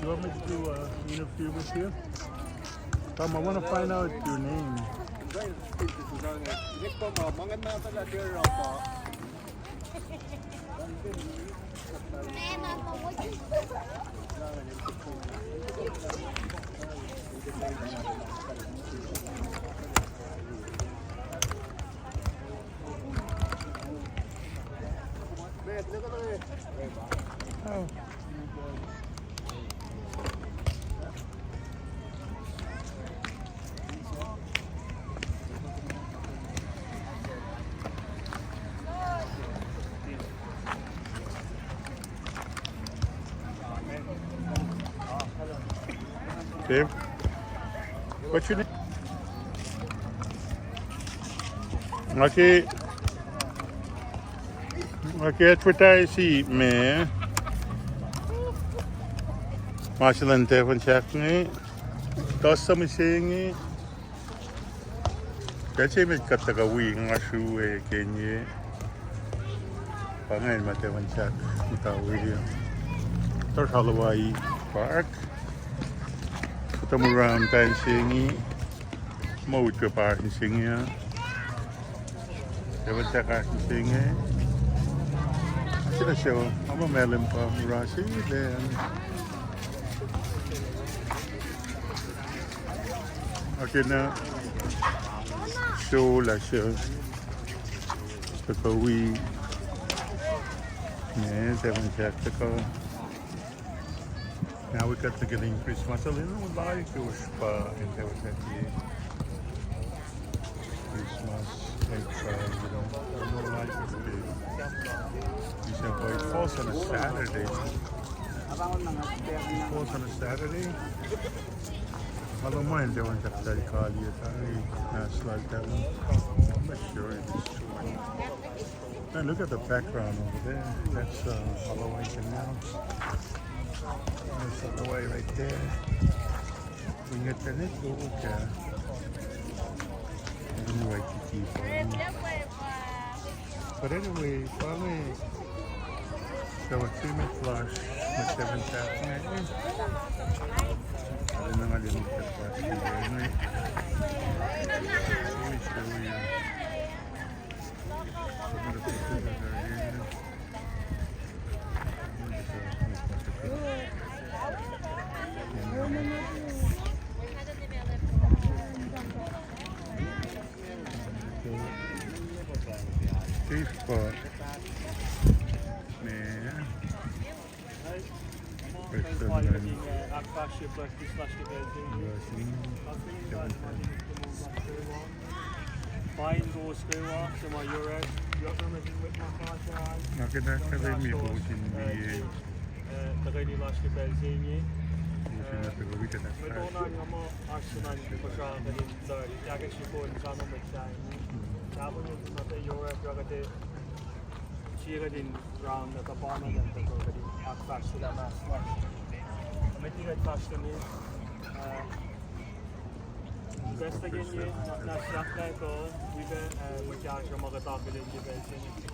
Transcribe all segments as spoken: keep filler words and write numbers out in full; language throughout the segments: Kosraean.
You want me to do an interview with you? Tom, I want to find out your name. Oh. Dave, what's your name? Nga ke, nga ke advertise me. Ma se luhn Tafon Sahk inge. Tuh suc mihsenge. Pacl se met kuht tuhkuh wi nga srue ke inge. Pa ingacn ma Tafon Sahk muhta wi. Tuh Hawaii Park. Kuhtuh mura muhtwacn se inge. Mout ke pa inge se inge. Tafon Sahk inge. Sila so, ama mahlwem pa mura se then. Okay, na. So, la so. Tuhkuh wi. Ne, Tafon Sahk tuhkuh. Now we got to get in Christmas. A little like it was pa in Tafon Sahk. Christmas, like, uh, you know, I don't know, like, uh, December. It falls on a Saturday. It falls on a Saturday. Although mine, they went to Cali, uh, last night, that one. I'm not sure if it's true. And look at the background over there. That's, uh, Alawai Canal. That's Alawai right there. Inge tenet, okay. Inge wai titi pa. But anyway, pa inge, so a team at large, ma seven thousand. Let me show you. Safe pa. Man. Kuh in fahk, uh, ahkfahsrye practice lasr ke pacl se inge. Paing kowos kwewa, suc ma yohrohl, yohk na nuh sin mwet ma fahsr ah. Nga ke na kalemi kowos in liye, uh, tuhkweni lasr ke pacl se inge. Kowos in, uh, tuhkuh wi kuht ahkfahsrye. Mwet onan nga muh oasr sunan puhsra kuht in tuh kahkahsrye kowos in sano mwet sahyac. Kapin nuh ke yohrohl, kuht ac sie kuht in round na tapana na tuh kuht in ahkfahsrye lah ma, ma. Met liki kuht fahsr ke inge, uh, best again ye, na, na sahflah kuh, wi pac, uh, mwet kahsruh ma kuht akihlen ke pacl se inge.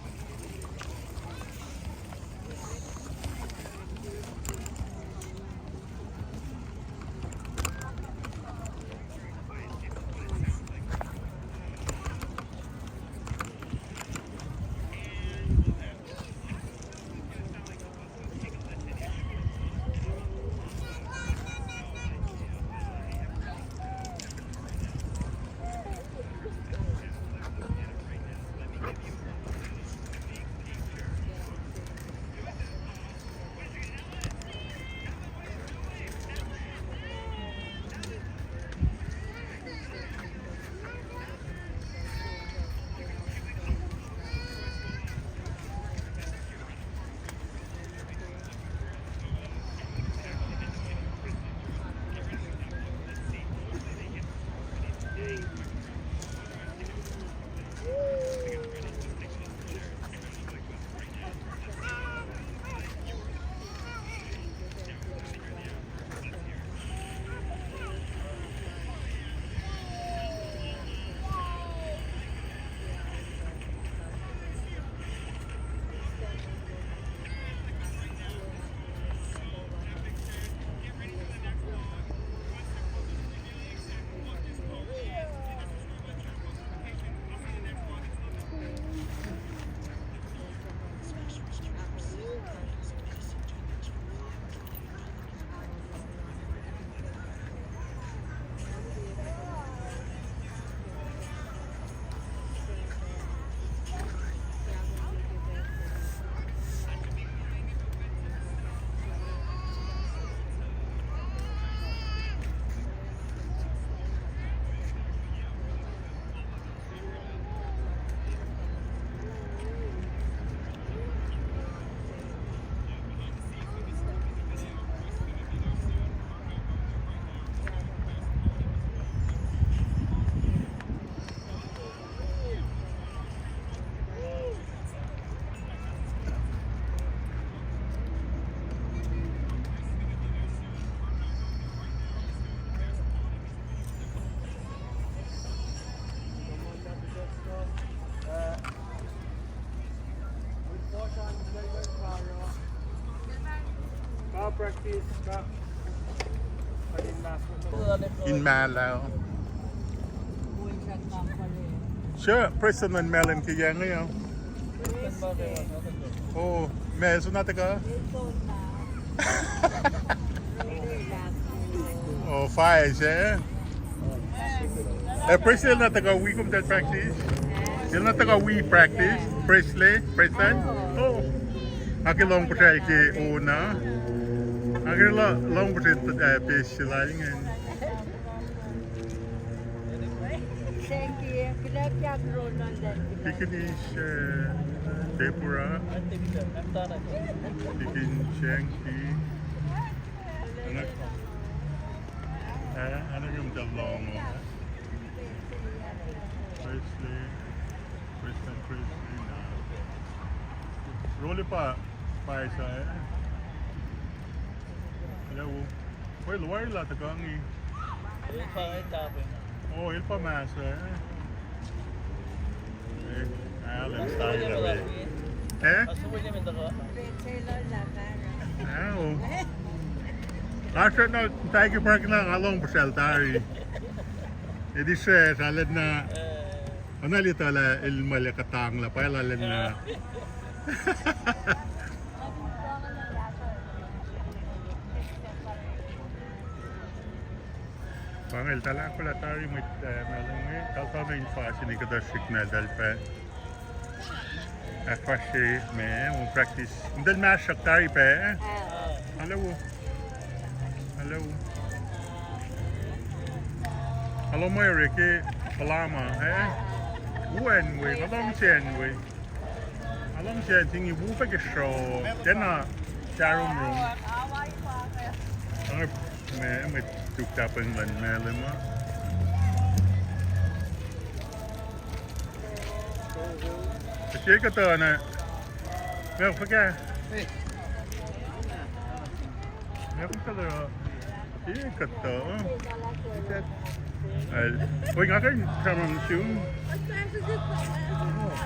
In Malal. Sure, Preston and Malin ke yang ya. Oh, me suna teka. Oh, five, eh? Eh, Presley na taka wi kom tal practice. El na taka wi practice. Presley, Preston. Oh. Aki long puhsral ke ona. Aki lo long puhsral, eh, pes sila ingen. Thank you. Glad you have grown on that. Picnic, eh, Deborah. Pikin Shanky. Anak, eh, anak yung dalong. Presley, Presley, Presley na. Roli pa, pa isa, eh. Hello. Well, why la takangi? Oh, el pa masa, eh. Eh, Alan, Tyler, eh? Eh? Ah, oh. Lasr na, thank you, park na, nga long puhsral tari. Edi sre, sa led na, ana litalah ilmale katang la, pa la led na. Pa ngel talahkola tari mwet, eh, ma long, eh, taltal na in fasi ni kuhtuh srihk na talpa. Ahkfahsrye me, on practice. Mdel masrak tari pa, eh? Hello. Hello. Hello, ma orek, eh? Palama, eh? Wen we, nga long sen we. Along siya singi bupa ke sro, tena tarum rum. Ang me, me tuk tapeng lan me lima. Kasi kata na, me faka. Nga kung ka la, eh, kata, ah. Ay, oy, nga kan sama misiun.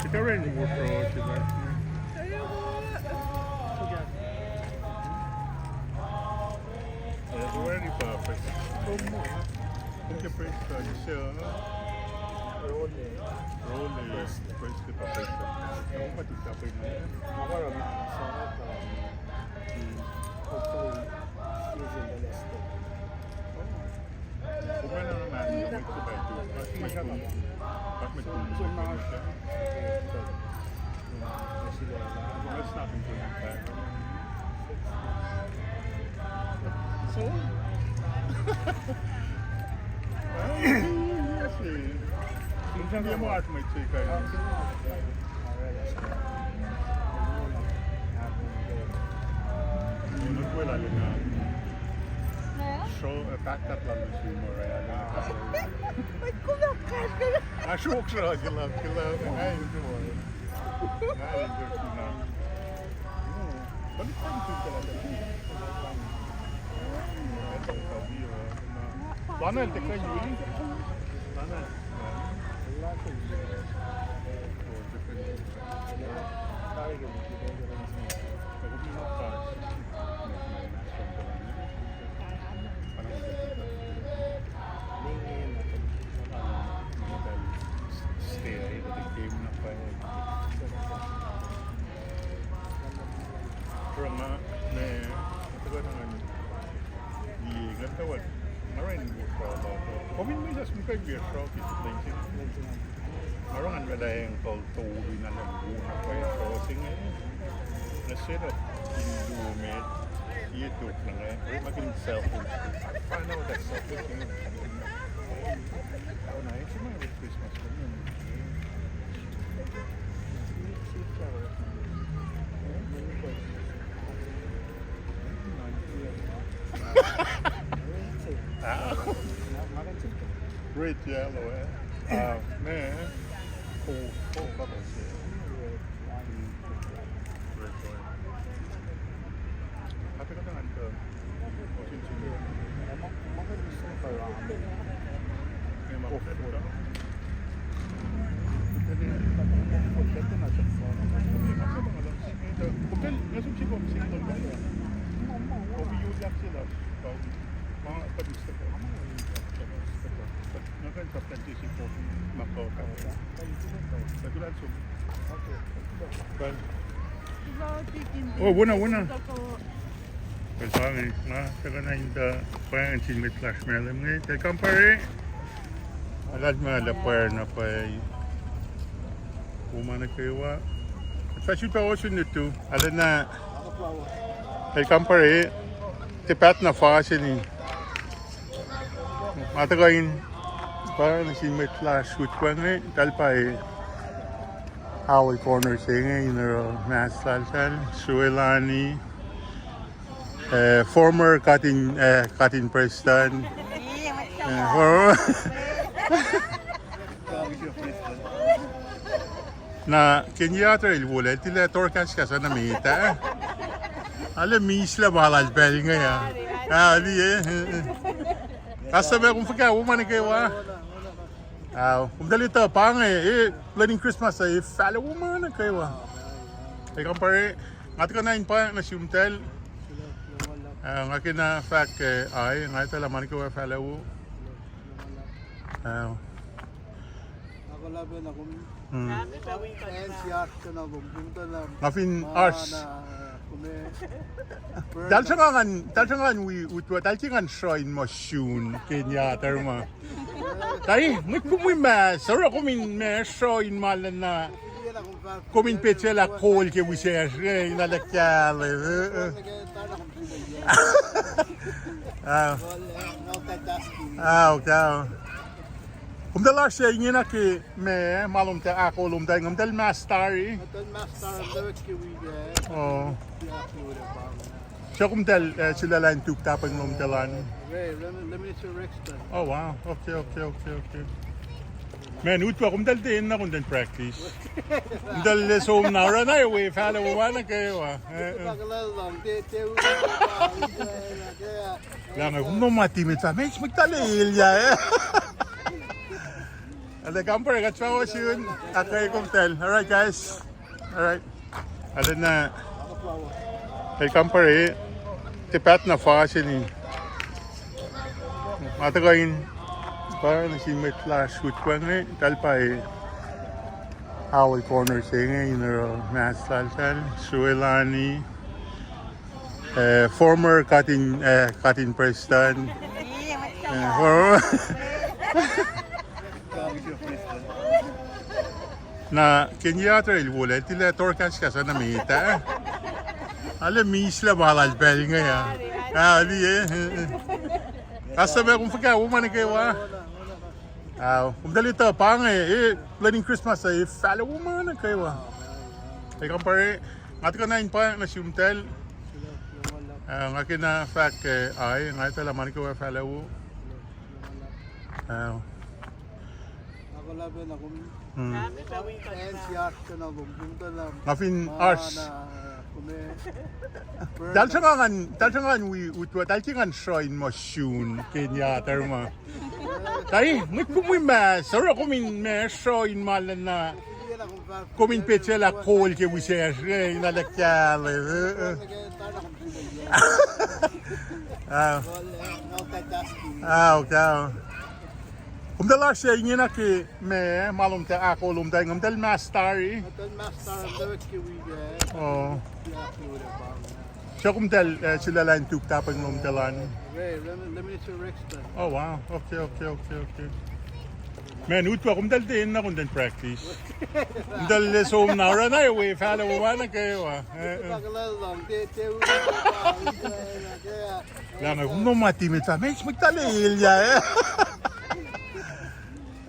Kita rin mo pro sila. Eh, where ni pa, pa. Kung ka praise ka, isa, ah. Role. Role, praise ka, praise ka. Ako pa tuk ka pa rin. Ako rin, sa, ah. Hopefully, using the last two. So? Hindi mo at may chika yun. Yun ang wala lang na. So, eh, backpack lang yung swimmer, eh, ano. Ay, kumakas ka na. Ah, shock siya, kila, kila. Ay, yun yun. Ay, yun yun. Hmm. Balik pa yung swim ka lang. Ito, sabi, oh, na. Sana, teka, yun. Sana. Wala ko yun. Iye, nga tawad, nga rin wo sra la. Komin me jas mukai be sra ki lensin. Nga rin an mela eng kol to rin an lam wo na pa sra sing. Na set up in do me. Iye tuk na nga. Rin makin self. Find out that self. Oh, na, it's my Christmas. Ah. Red, yellow, eh? Ah, man. Oh, oh, bubbles, yeah. Red, white. Happy ka tangan ka. Oh, wona, wona. Pwacye, nga tuhkuh nuh in tuh pwacye nuh sin mwet lasr Mahlwem inge. Tahl kampare. Alu ma lah pwacye na pwacye. Wo ma nuh kwewa. Fahsr in pa ohsun nuhtum. Alu na. Tahl kampare. Tiac paht na fahsr in. Nga tuhkuh in pwacye nuh sin mwet lasr utwe inge, tahl pa Howell Corner se inge, in oruh mask laltahl, Suelani, eh, former cutting, eh, cutting president. Eh, former. Na Kenyatta el wolac, el tilac tohrkahskahs na met ah. Alu mislac ma lal pacl inge ah. Ah, liye. Customer, kom fuhkah, wo ma nuh kwewa. Ah, kom tahl etuh pa inge, eh, planning Christmas ah, eh, fahla wo ma nuh kwewa. Eh, kampare, nga tuhkuh nuh in pwacye nuh sumtahl. Ah, nga kena fahk, eh, ai, nga etuh lah ma nuh kwewa fahla wo. Ah. Hmm. Nga fin oasr. Tahl sruhnga ngan, tahl sruhnga ngan wi, wi, tahl ke ngan sruh in muh sun Kenyatta ma. Tahl, mwet kom wi ma, sruh kom in ma sruh in ma lana. Kom in petsac lah kol ke wisacl, eh, in alu kahl, eh, eh. Ah. Ah, okay. Kom tahl oasr se ingena ke ma, ma lom tahl ahko lom tahl, kom tahl mask tari. Oh. Sruh kom tahl, eh, sulaclah in tuk tahpweng lom tahl an. Oh, wow. Okay, okay, okay, okay. Man, utwe kom tahl ten na kom ten practice. Kom tahl le som na oruh na we fahla wo ma nuh kwewa. Eh, eh. Lah nga kom no ma team it fah, ma, ma tahl elyah, eh. Alu kampare, kuht fah ohsun, ahkkweye kom tahl. All right, guys. All right. Alu na. Tahl kampare. Tiac paht na fahsr in. Nga tuhkuh in pwacye nuh sin mwet lasr utwe inge, tahl pa Howell Corner se inge, in oruh mask laltahl, Suelani, eh, former cutting, eh, cutting president. Eh, former. Na Kenyatta el wolac, el tilac tohrkahskahs na met ah. Alu mislac ma lal pacl inge ah. Ah, liye. Customer, kom fuhkah, wo ma nuh kwewa. Ah, kom tahl etuh pa inge, eh, planning Christmas ah, eh, fahla wo ma nuh kwewa. Eh, kampare, nga tuhkuh nuh in pwacye nuh sumtahl. Ah, nga kena fahk, eh, ai, nga etuh lah ma nuh kwewa fahla wo. Ah. Hmm. Nga fin oasr. Tahl sruhnga ngan, tahl sruhnga ngan wi, wi, tahl ke ngan sruh in muh sun Kenyatta ma. Tahl, mwet kom wi ma, sruh kom in ma sruh in ma lana. Kom in petsac lah kol ke wisacl, eh, in alu kahl, eh, eh. Ah. Ah, okay. Kom tahl oasr se ingena ke ma, ma lom tahl ahko lom tahl, kom tahl mask tari. Oh. Sruh kom tahl, eh, sulaclah in tuk tahpweng lom tahl an. Oh, wow. Okay, okay, okay, okay. Man, utwe kom tahl ten na kom ten practice. Kom tahl le som na oruh na we fahla wo ma nuh kwewa. Eh, eh. Lah nga kom no ma team it fah, ma, ma tahl elyah, eh.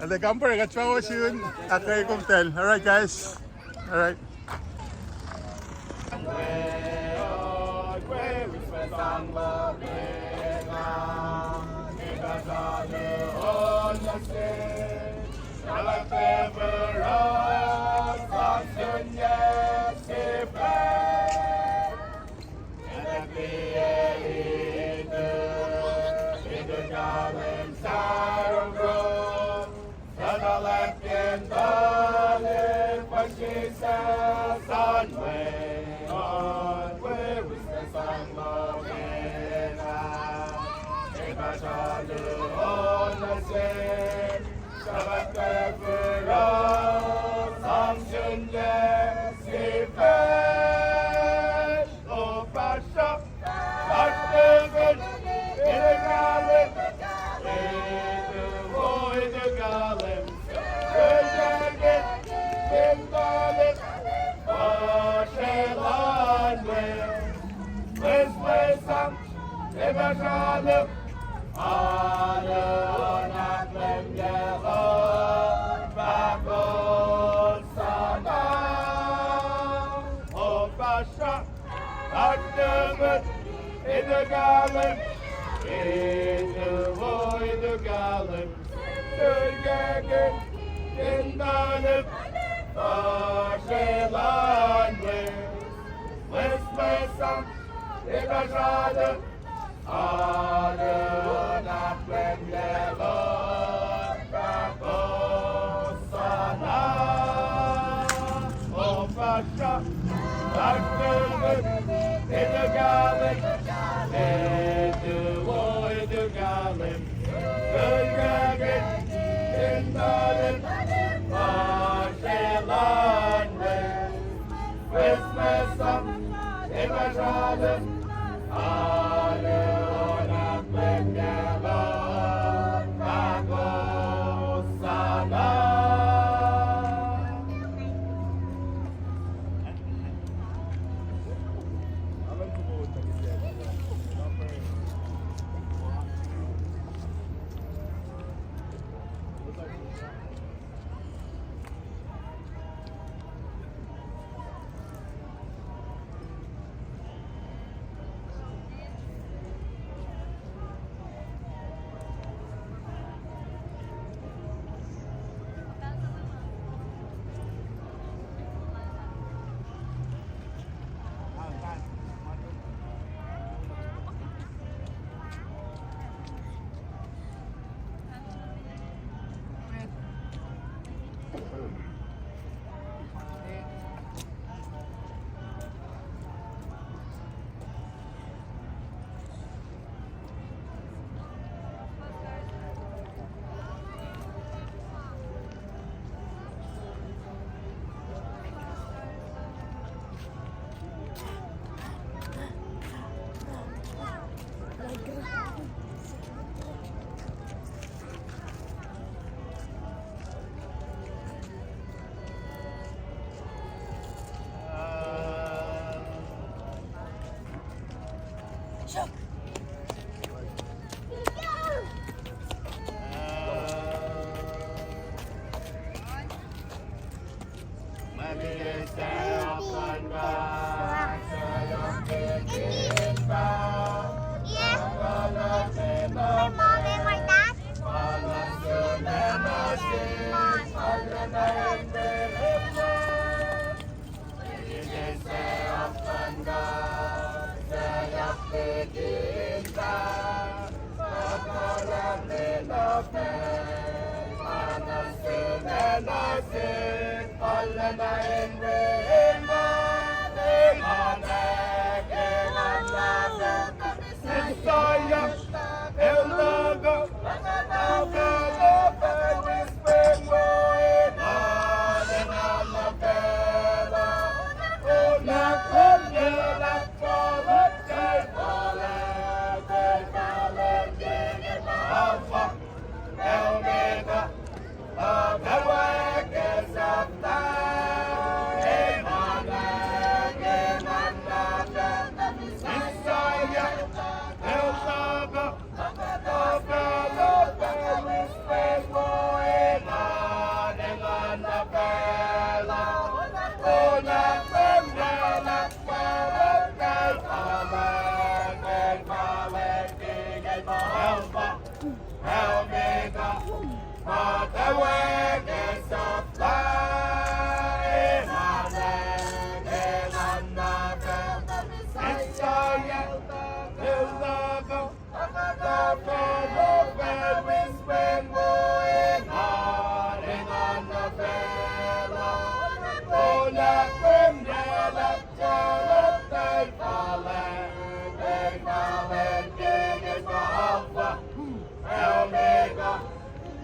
Alu kampare, kuht fah ohsun, ahkkweye kom tahl. All right, guys. All right.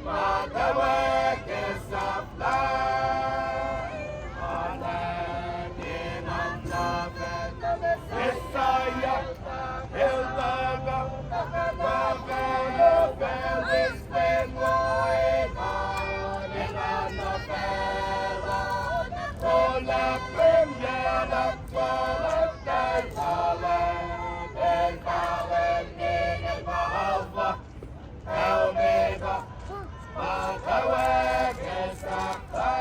Matuh ke sahflah, ma nwack engan na fahk, Messiah, el tuhkuh, tuhkuh, tuhkuh, fahk, wispen wo engan, engan na fahk, Onak, Leum, Yac, Lal, Fuhlwact, Alpha, King, Alpha, Omega, ma nwack ke sahflah.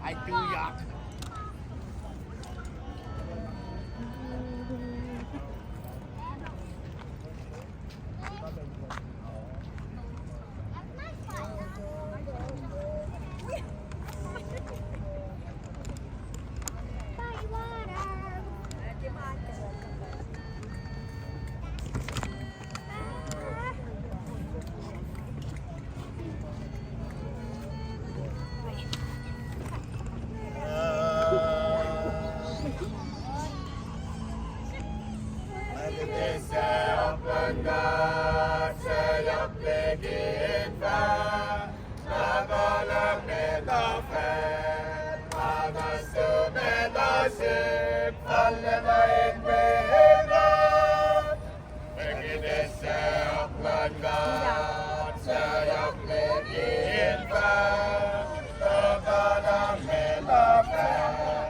I do, yeah. Siyuck liki in fahk, Pahpah Lucng, met lal fahk, ma nuh sum ac nuh sihk, fal ac nuh in wi God. Siyuck luhn God, siyuck liki in fahk, Pahpah Lucng, met lal fahk,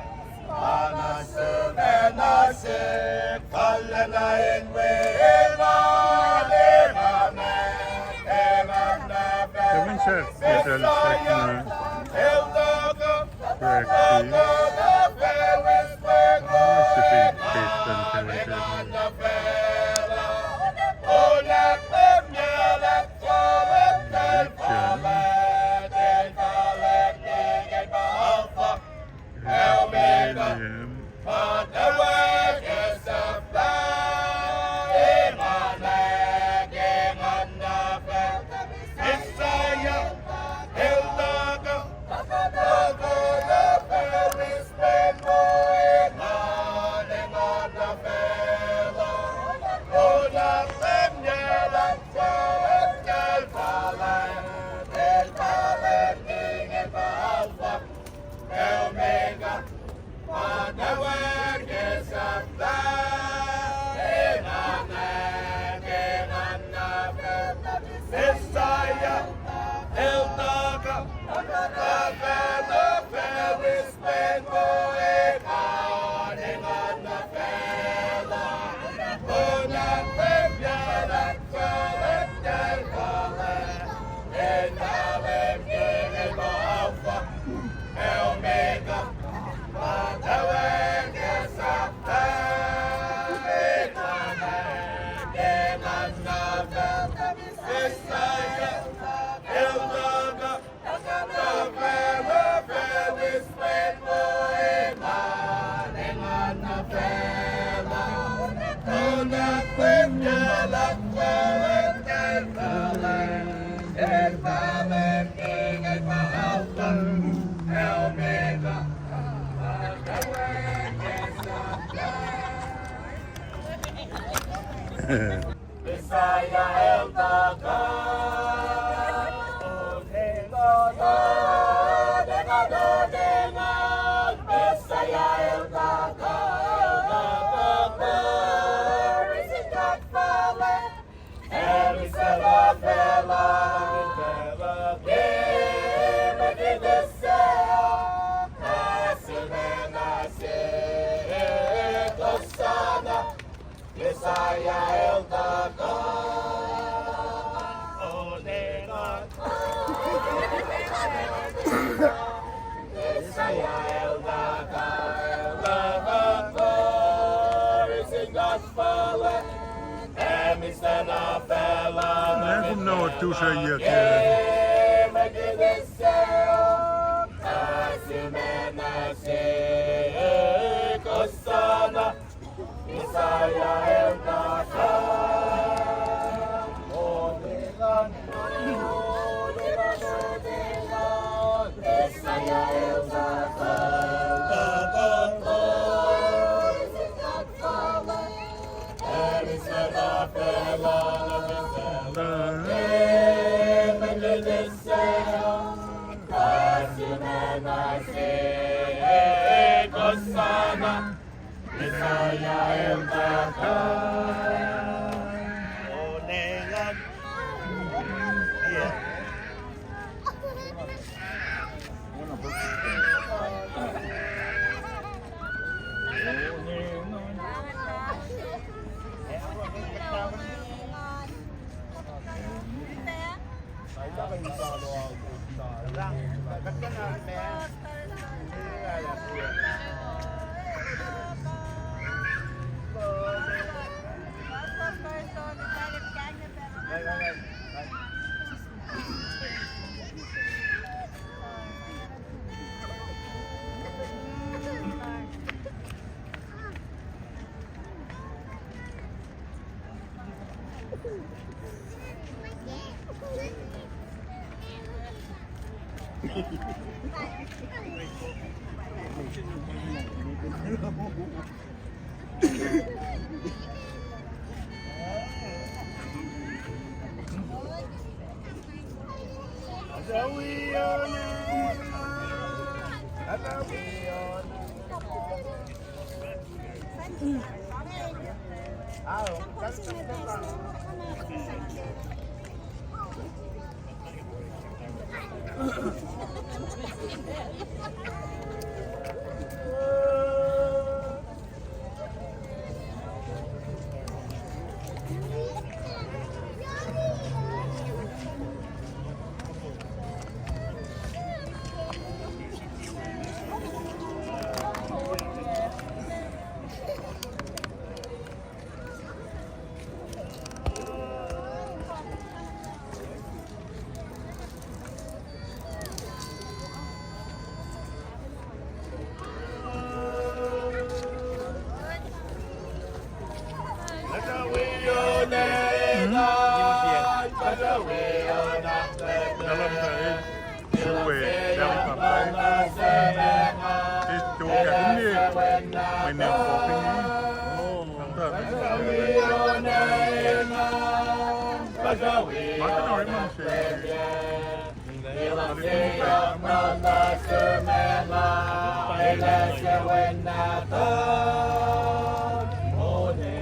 ma nuh sum ac nuh sihk, fal ac nuh in wi God. Kevin said, Messiah, el tuhkuh, practice. Worshiping Christian Fellowship. Religion. Alpha, Omega, ma nwack ke sahflah, ma nwack ke engan na fahk, Messiah, el tuhkuh, tuhkuh, wispen wo engan, engan na fahk, Onak Leum, Yac, Lal, Fuhlwact, Alpha, King, Alpha, Omega, ma nwack ke sahflah, ma nwack ke engan na fahk, Messiah, el tuhkuh, tuhkuh, tuhkuh, wispen wo engan, engan na fahk, Onak Leum, Yac, Lal, Fuhlwact, Alpha, King, Alpha, Omega, ma nwack ke sahflah, ma nwack ke engan na fahk, Messiah, el tuhkuh, Messiah el tuhkuh. Messiah el tuhkuh. Risen God Father. Messiah el tuhkuh. Onenga. Messiah Kom na otuh srah yac ke.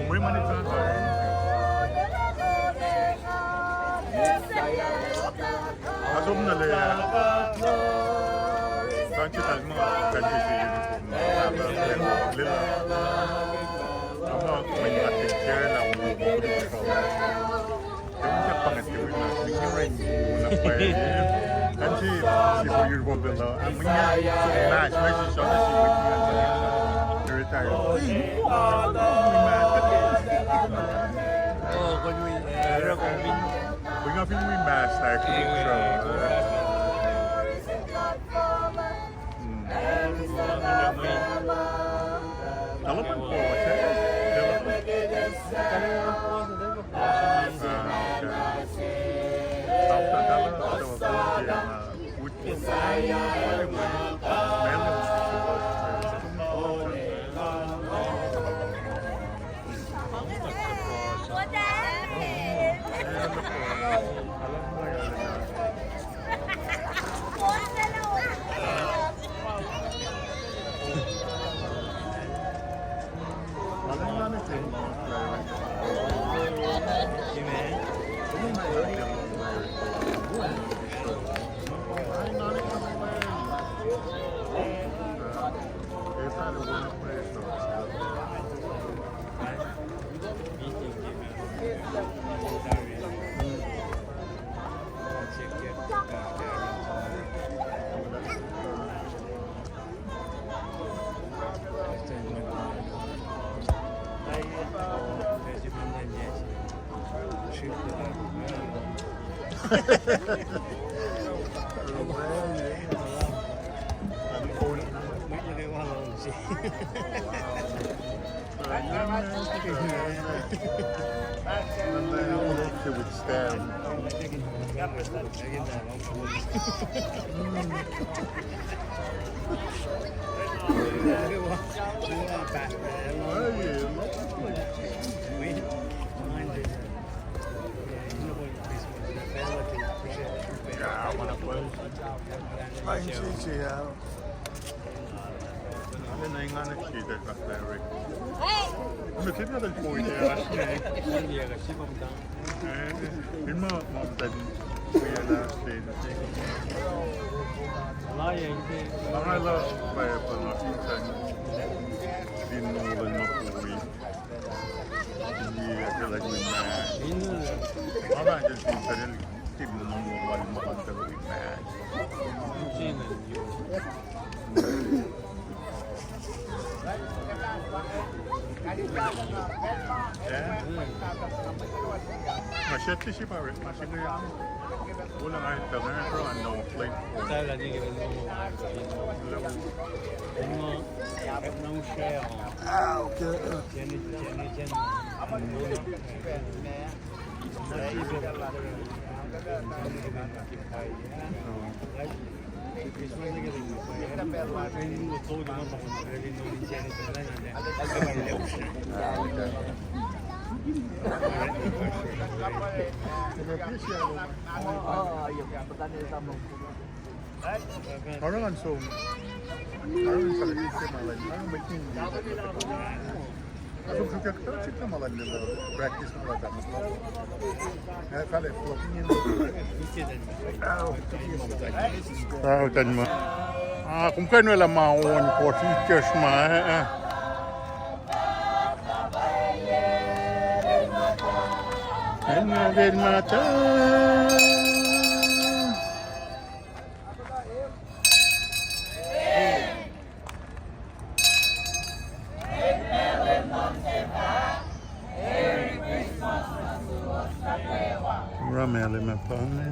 Mwe mani tata. Asom na le. Kansi talma, kansi se uniform. Lila. Ama mwe ngat ke la mo mo kudu kudu. Emuh ke pangat ke wi mas, mingi ren una pa. Kan si, si pa uniform pela. Mingi mas, mas si sana si wi mas. Retire. Oh, koi wi, era koi wi. Wi nga fin wi mas, like, wi sa. Hmm. Talaman po, eh? Fine, see, see, yeah. Alen engan ke tak na fere. Ame sip na tal point ya, asne. Eh, in ma, ma tal. Kuya la state. Ala ya ite. Ala la, pa, pa na, in tan. Din no, ma puri. Ini, I feel like we mad. Ala just in general, team no, no, no, no, no, we mad. Nga siyuck sipare, nga siyuck. Wala nga ita nga run no play. Tala ni ke no. No share. Ah, okay. Jenny, Jenny, Jenny. Arang an som. Arang an som. Arang an som. Asum sukyak tara sik na ma luhn practice ma luhn ah, fale flop. Ah, utan ma. Ah, kom kuh in orwaclah ma on course itkohsr ma, eh, eh. Enel mata. Ura Malem ah pa inge.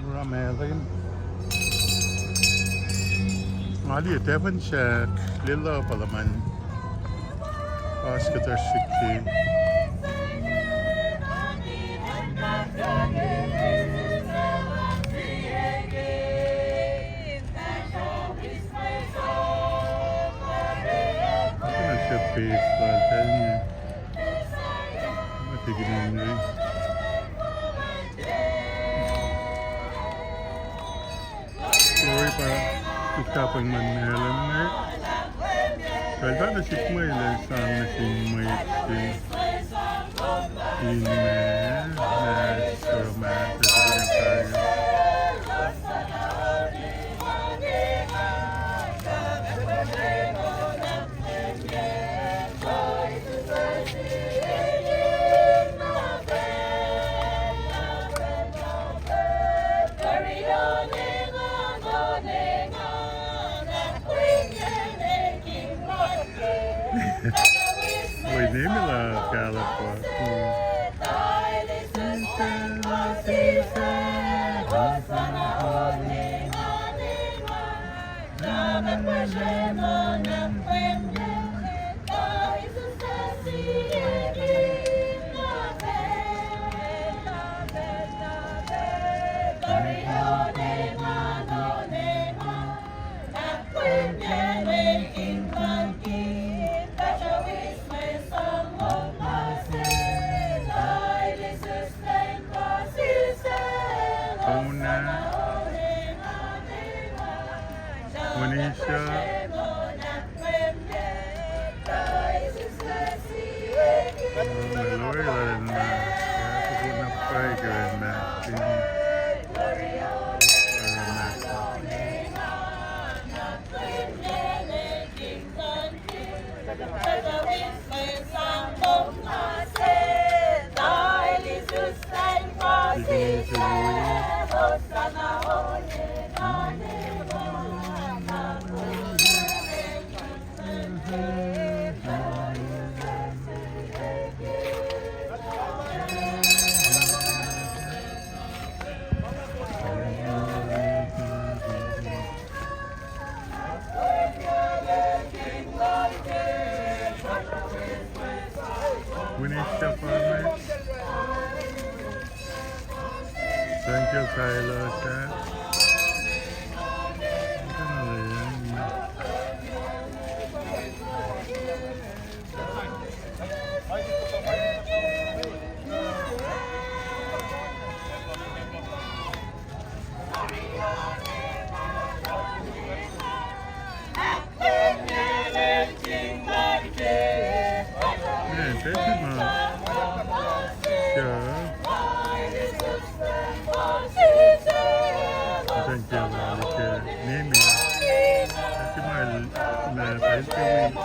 Ura Malem. Nga liye Devon Jack, Lila Palaman. Basketball siki. Kena srihpac lal Daniel. Ma tikin inri. Ori pa, kita pun man meac lem me. Kalta na sik mwe lel sang na sin mwe sin. In me, na soro ma, sa tikin inri. Oi, name la California. Winisha Farmer. Thank you, Silas. Yeah, that's him, uh, yeah. Thank you, uh, like, uh, name, uh, that's him, uh, uh, thank you.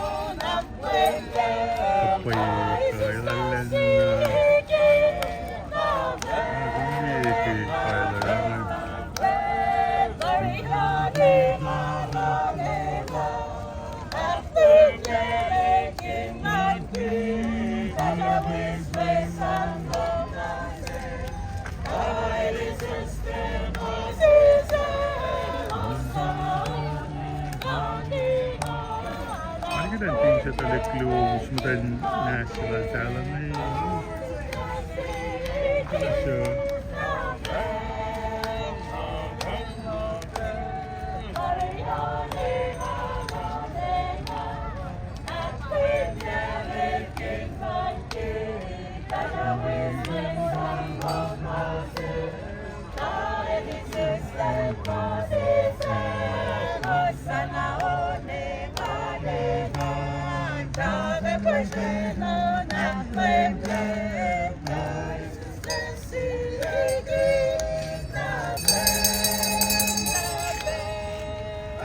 Arke kuht in tiac tuhlihk luo, us muhtwacn nahtuhl talan me. So,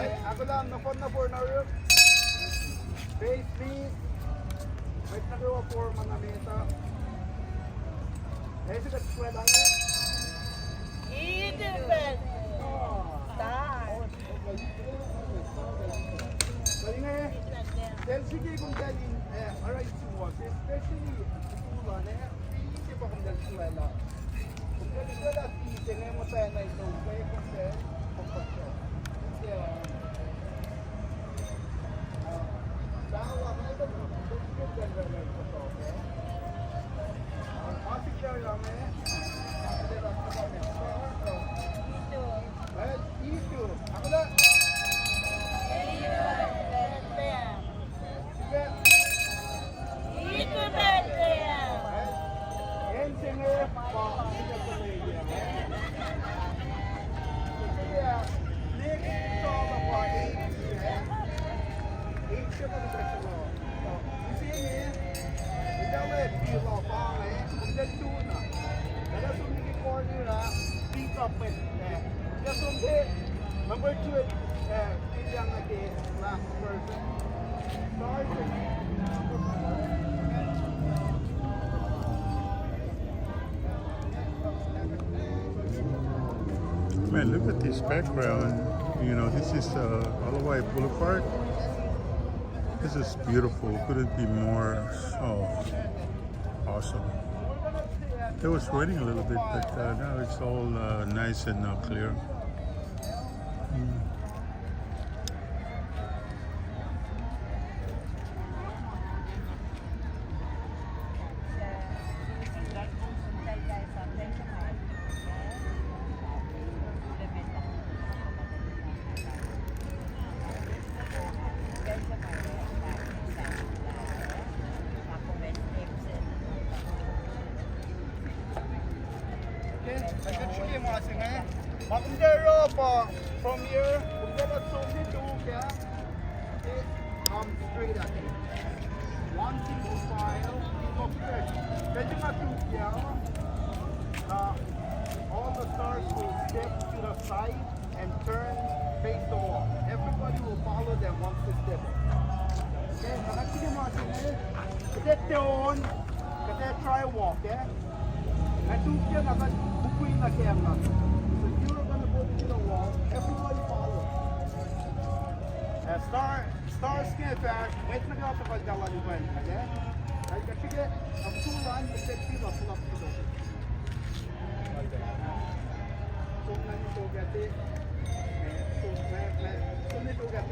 Ac, ahkolah nohfohn na form na ruk. Face me. Mwet nuh kwewa form an na met ah. Ac sikuht sweat an. Itumen. Ah. Star. Pacl inge, sel srihke kom talan, eh, oruh isuwohs, especially, isuwohs an, eh, fin se pa kom talan sweat ah. Kom talan sweat ah, fin se inge muhtwacn na ito, kom talan, kom talan. Number two, uh, last person. Man, look at this background. You know, this is, uh, Alawai Boulevard. This is beautiful. Couldn't be more, oh, awesome. It was raining a little bit, but, uh, now it's all, uh, nice and, uh, clear. Mm. Okay, ac kuht srihke ma se inge. Ma kom tiac oruh pa from here, kom tiac oruh som nuh tok ah. Okay, come straight at me. One single file, single stretch. Kuht in ma tok ah, uh, all the stars will step to the side and turn face the wall. Everybody will follow them once they step. Okay, na kuht srihke ma se inge. Kuht ac tiac on, kuht ac try walk, eh? Nga tok ah na kuht mukwi na kacl na. So you're gonna go to the wall. Everybody follow. Uh, star, star sketch, uh, mwet nuh kwewa tuhkuh talan uwen, okay? Ac kuht srihke, uh, pulan, kuht ac pull up, pull up, pull up. Som nuh tok ah, som nuh tok ah.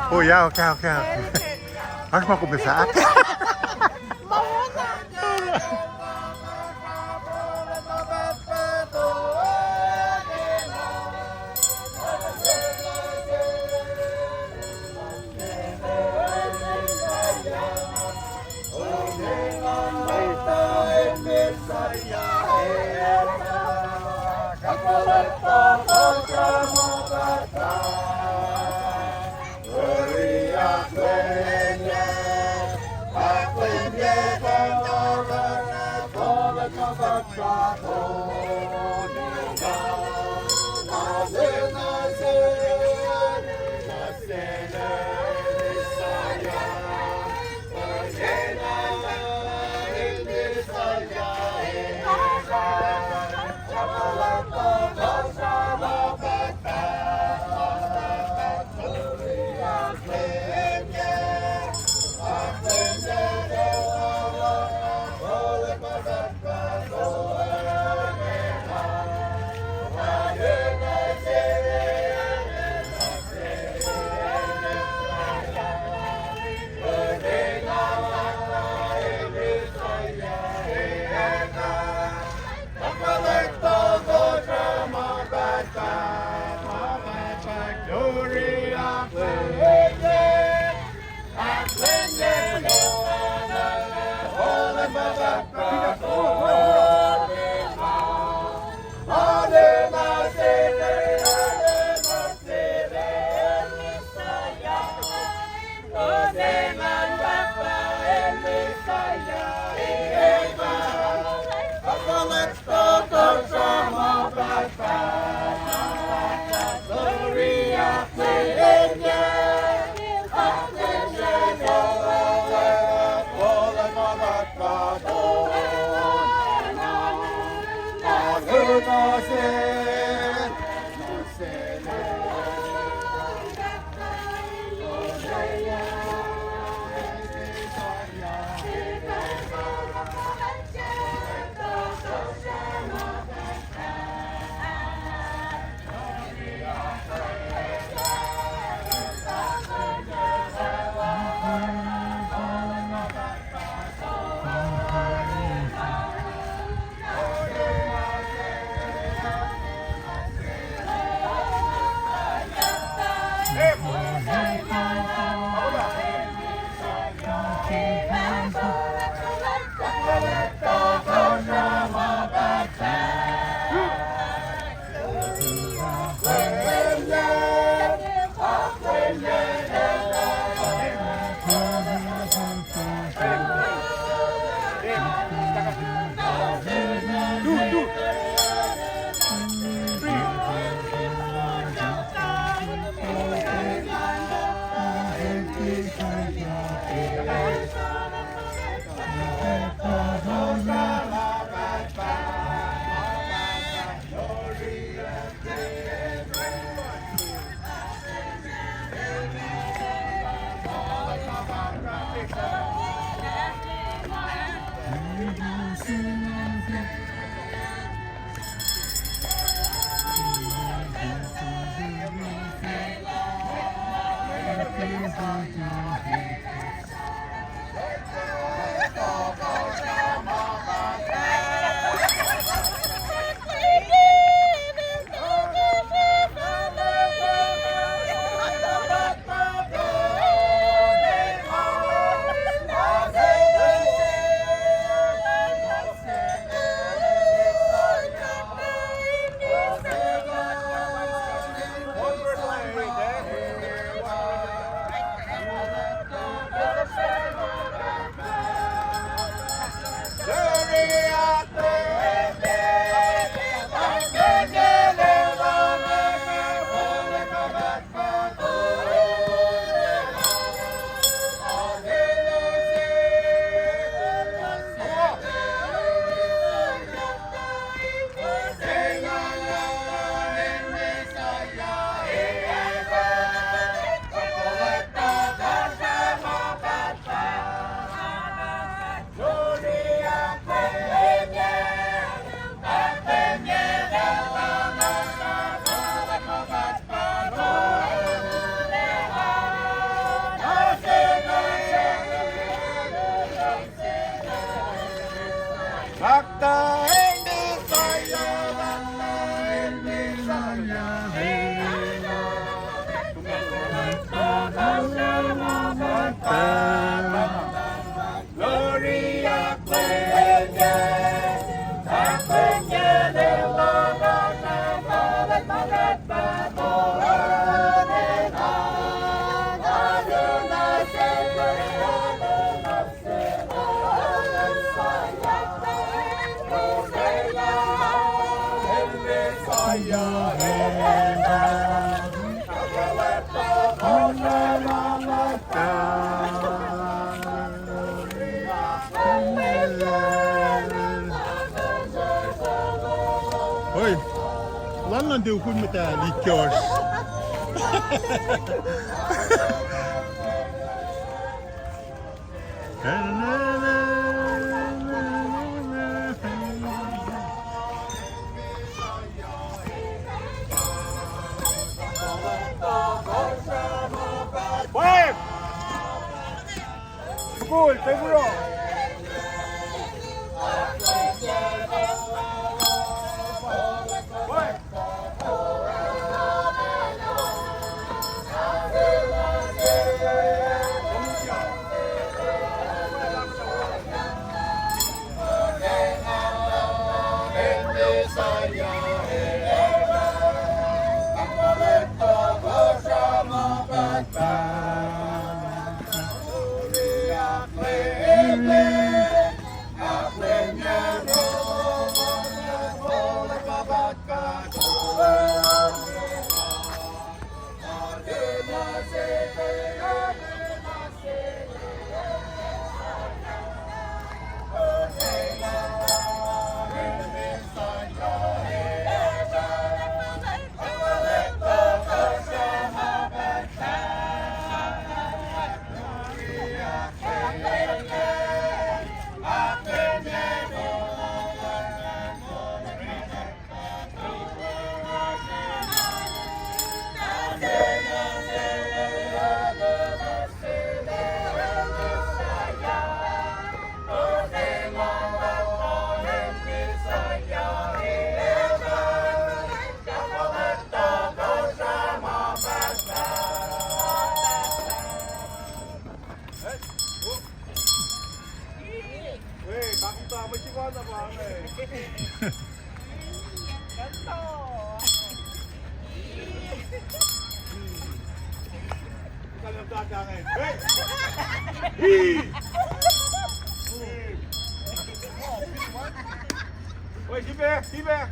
Oh, yeah, okay, okay, okay. Oasr ma kom esack. Oi, lanlan tukun meta likos. Five! School, take it off. Five! Wait, get back, get back.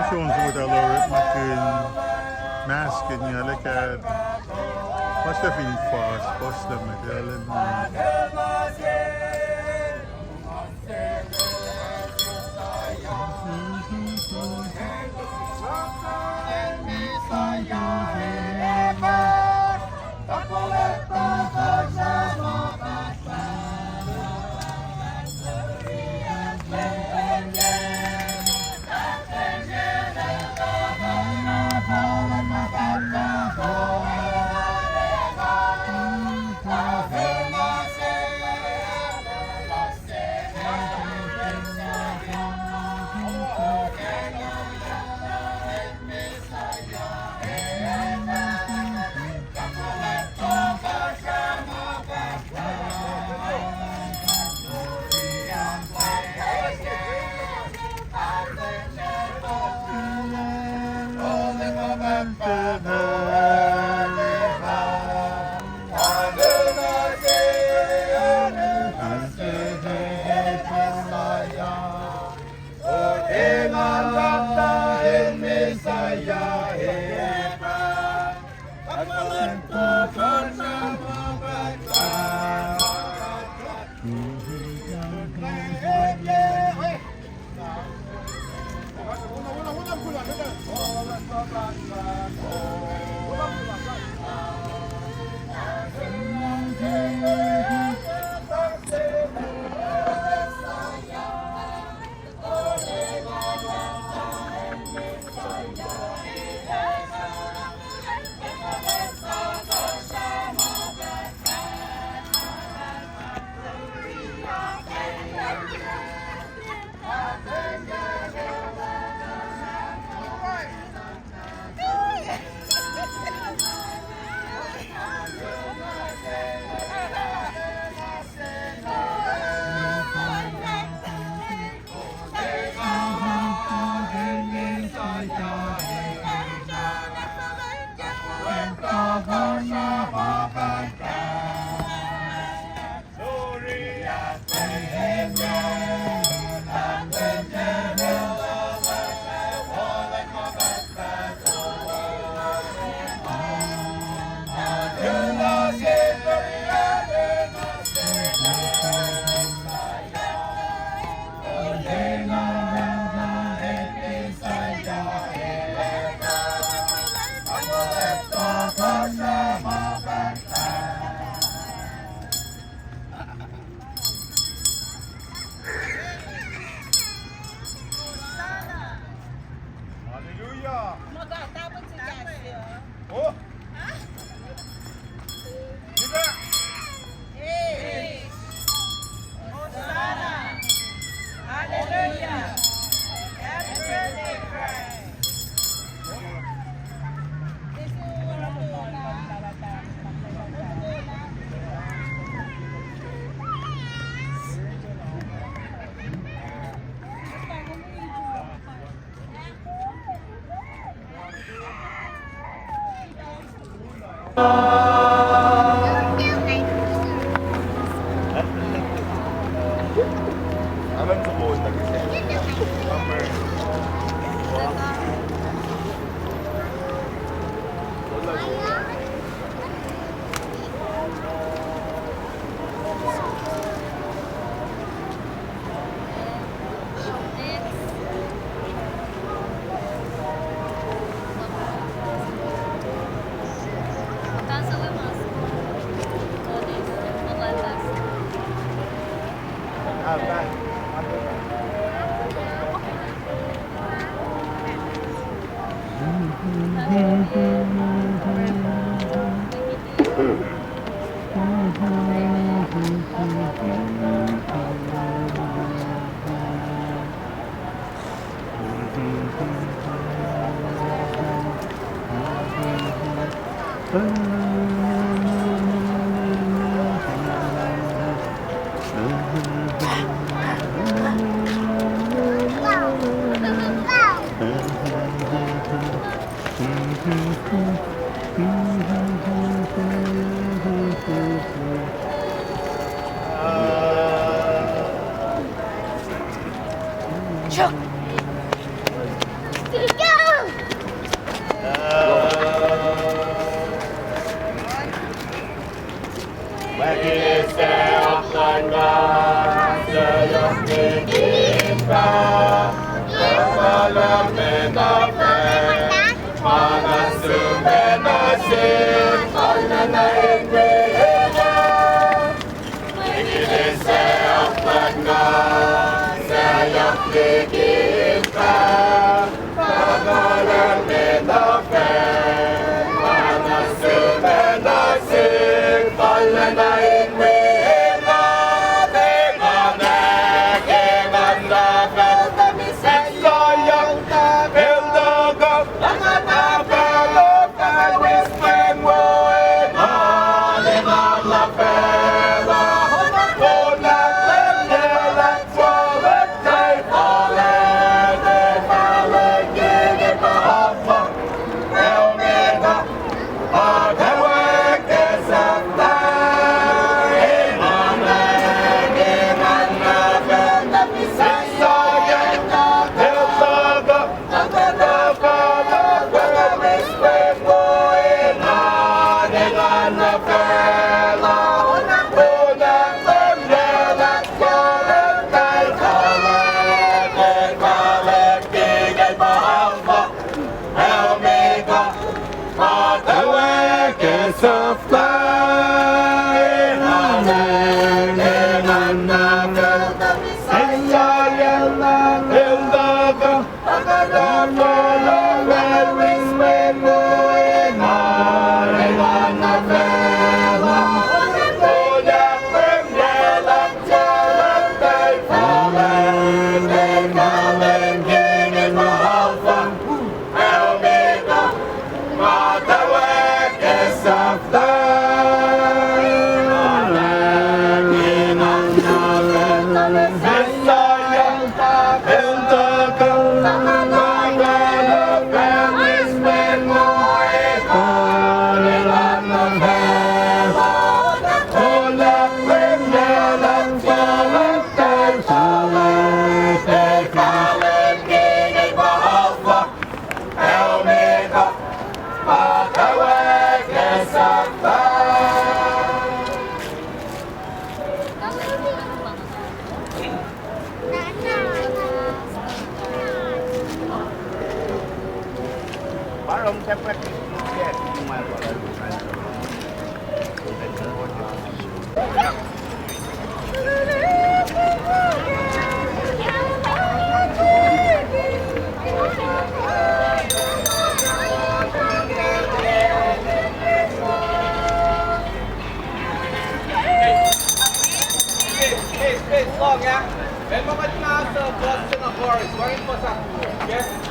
Elos on sukut el orekmakihn mask in yac lekaat. Puhslac fin fas, puhslac met el in Space, space, space, long, yeah? Well, mga di nga sa bus sa na car, car in bus ako. Okay?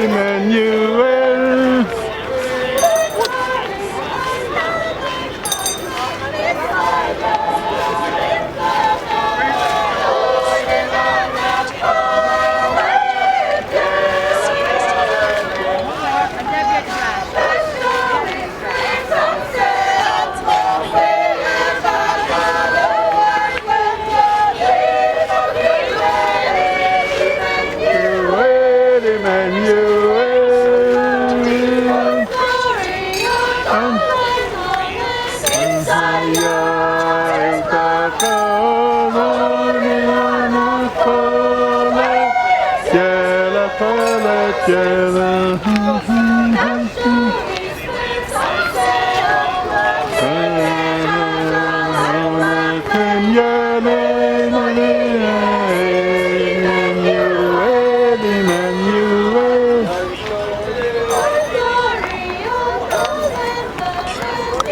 Emmanuel.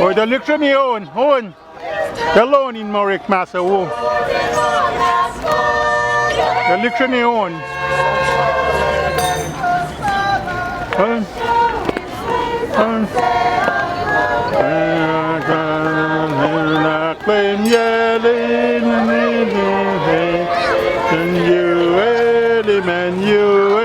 Oi, tuh lihksreni on, on. Tuh on in ma orek ma suc wo. Tuh lihksreni on. On. On. Emmanuel, Emmanuel.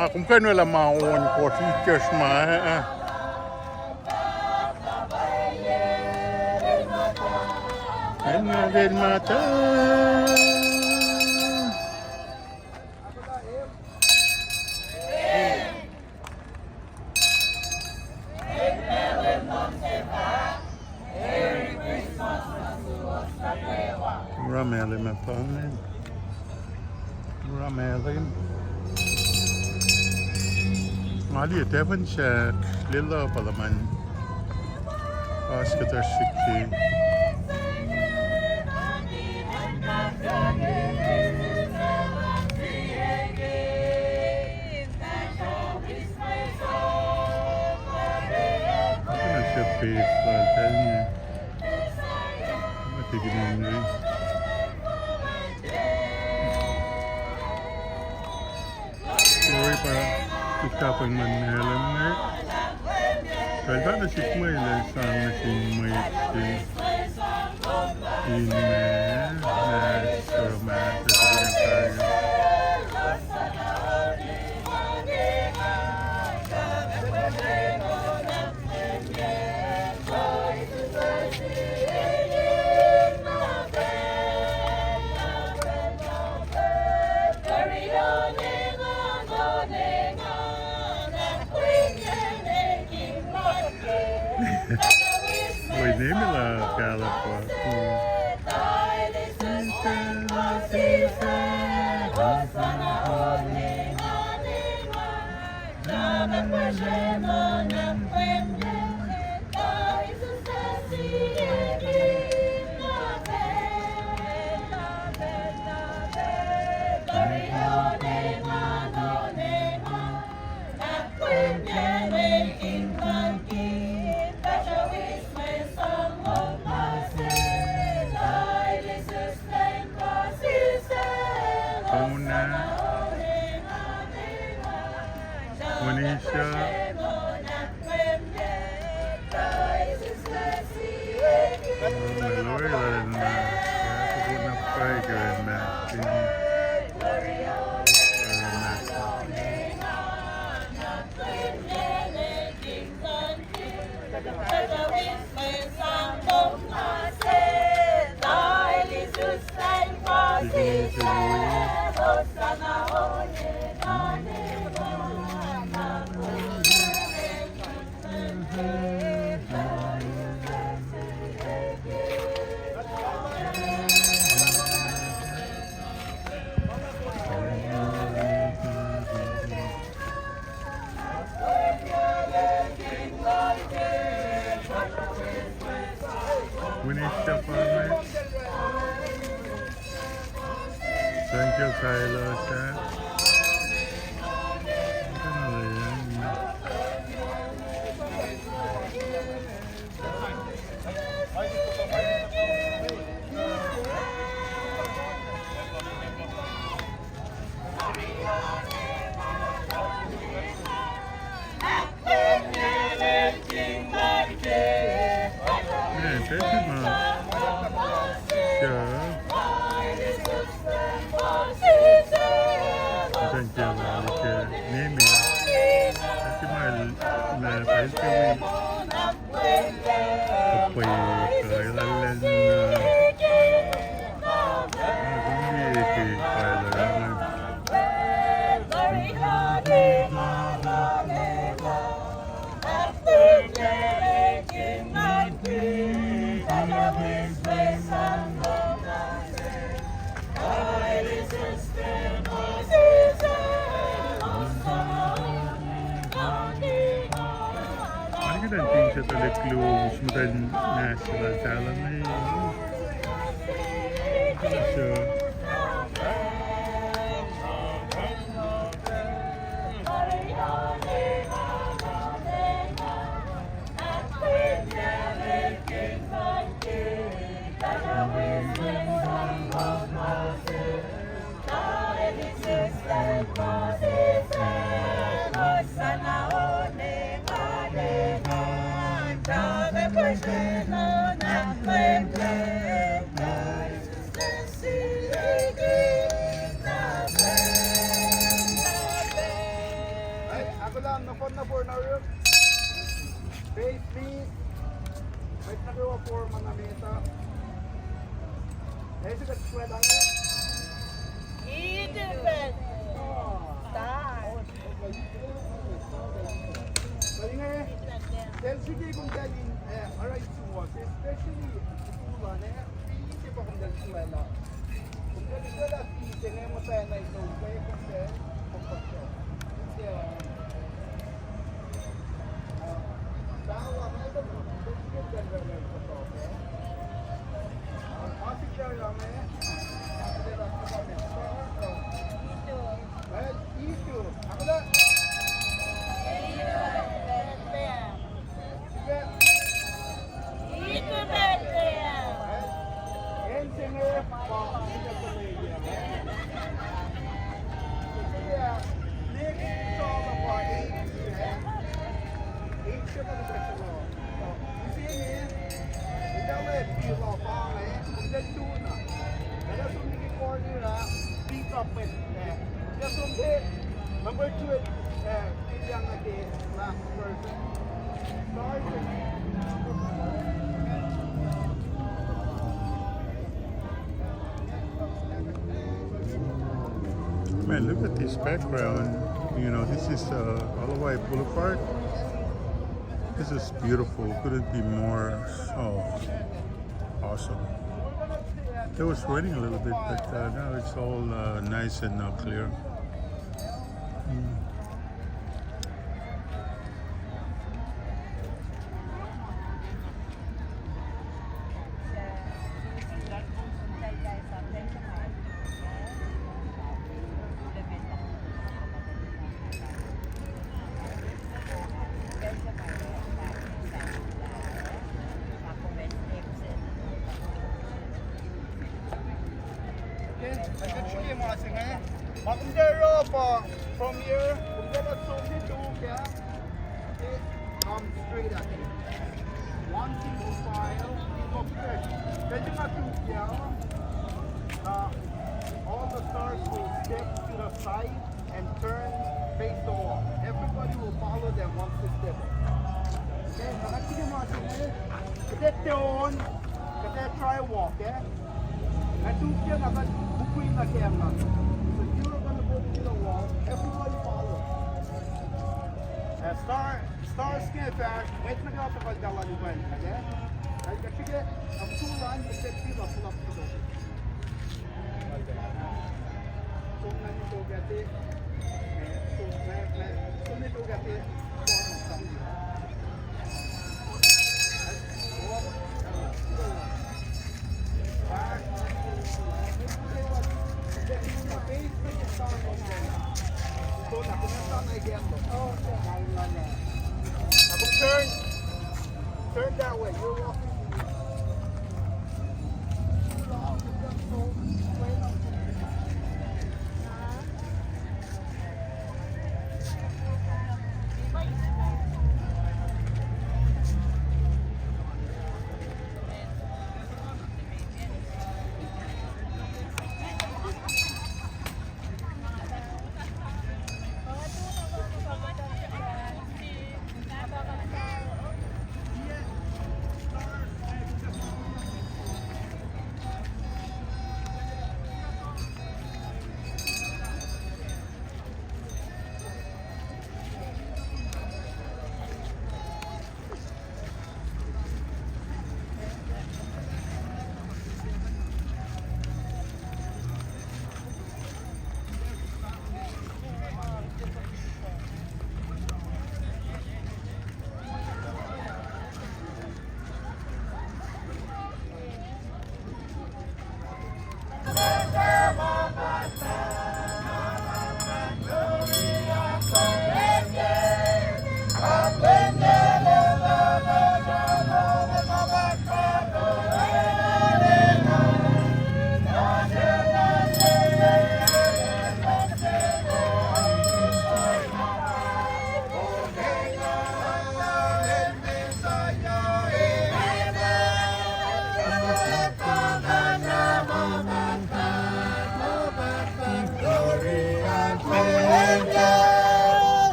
Ah, kom kuh in orwaclah ma on kowos itkohsr ma, ah, ah. Acn ma, acn ma ta. Oruh ma luhman pa inge. Oruh ma luhman. Nga liye tafun sahk, lwelah pa luhman. Pas kuhtuh srihke. Nga srihpac fal tari. Nga tikin inri. Ori pa tukka pweng luhn Maryland inge. Kalpana sihk mwe lal sang nuh sin mwet se. In ma, ma, ma, Oi, name la kalap pa. Thank you, Silas. Arkutan tin se tuhlihk luo, us muhtuhn nahs lal Talon. So, Ac, ahkolah nohfohn na forna ruk. Faith, please. Faith na kwewa form na meta. Ac sikuht sweat ange. Itupen. Star. Kal inge, sel srihke kom tari, eh, oruh isuwohs, especially, eh, isuwohs lal, eh, fin se pa kom tari. Number two, uh, last person. Man, look at this background. You know, this is uh, Alawai Boulevard. This is beautiful. Couldn't be more, oh, awesome. It was raining a little bit, but uh, now it's all uh, nice and uh, clear. Mm. Okay, actually, ma se inge. Ma kom tiac oruh pa from here, kom tiac oruh som ne tok ah. Okay, come straight at it. One single file, single stretch. Then you have to, yeah. Uh, all the stars will step to the side and turn face the wall. Everybody will follow them once they step up. Okay, na kuht tiac ma se inge. Kuht ac try walk, eh? Nga tuk ke na kuht mukwi na ke na. So you're gonna go to the wall. Everybody follow. Eh, star, stars ke fac, mwet nuh ke tuhkuh talan upain, okay? Ac kuht srihke, am sulan, kuht srihke, pull up to the Turn, turn that way. You're walking.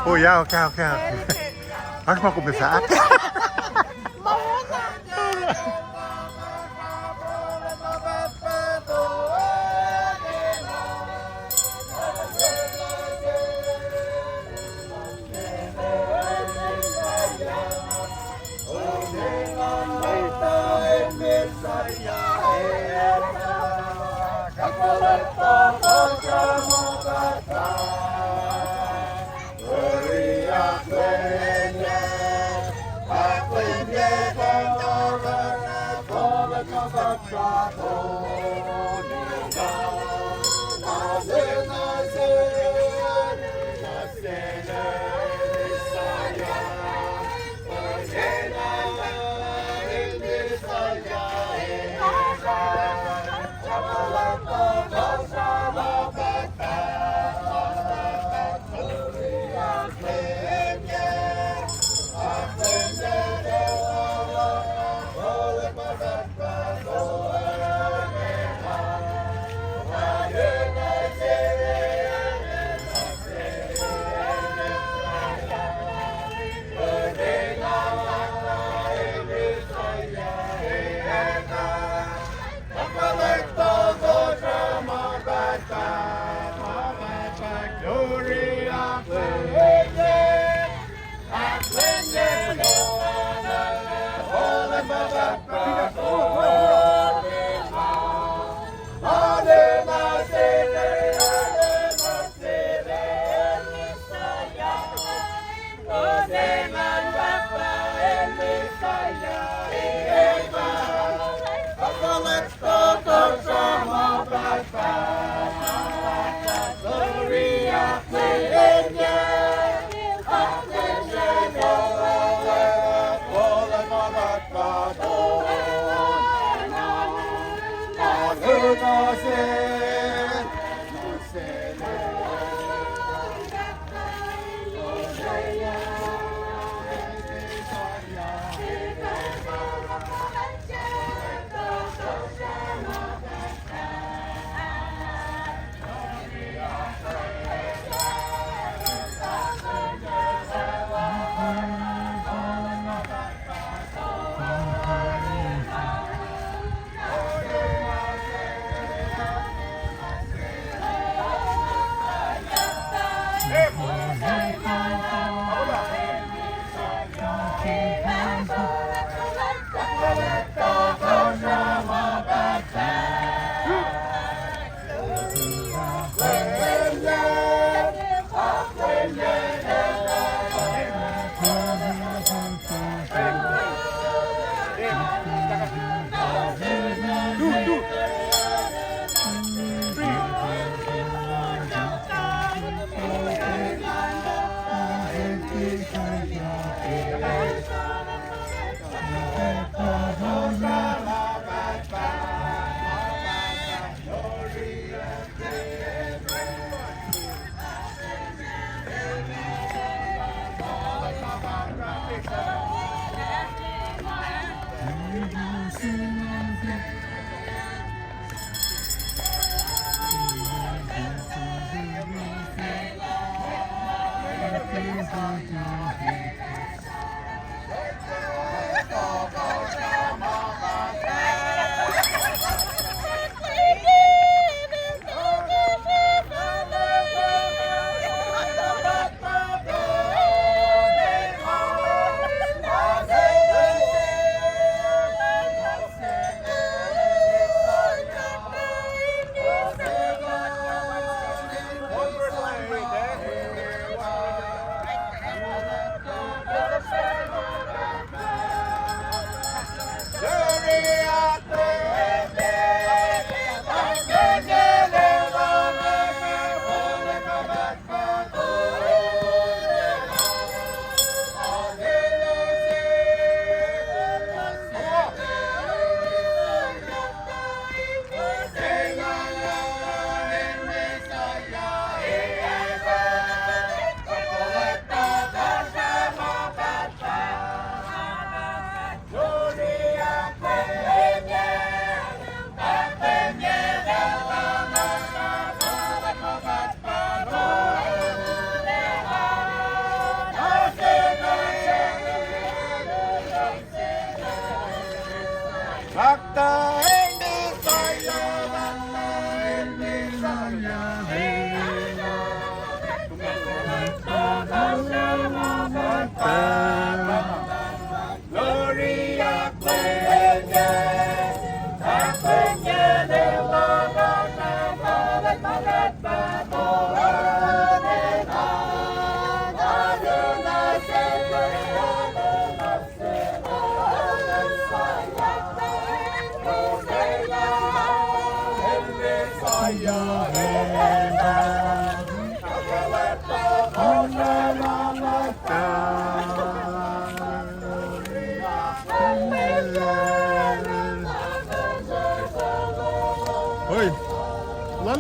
Oh, yeah, okay, okay, okay. Oasr ma kom ac fahk.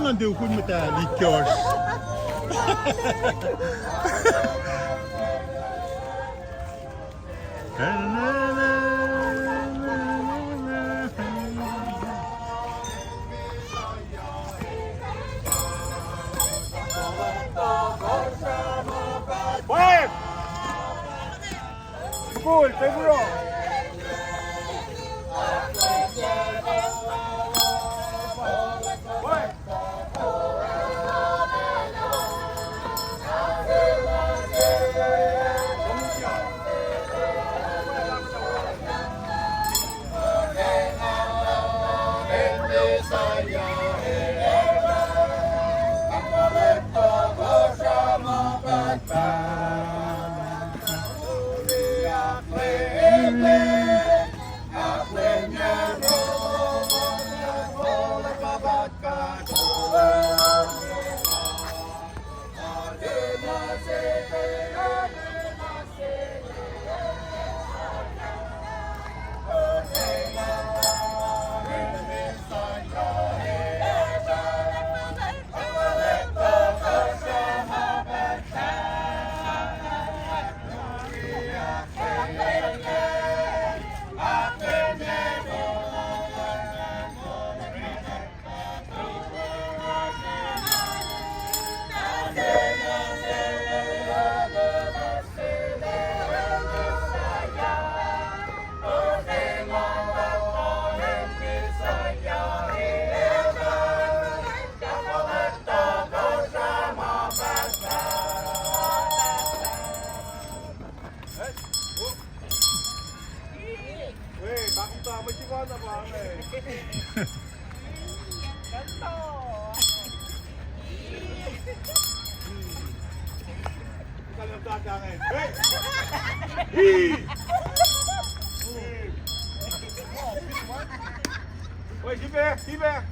An tukun muhta likyohs. Fire! Cool, take it off. Wait, get back, get back.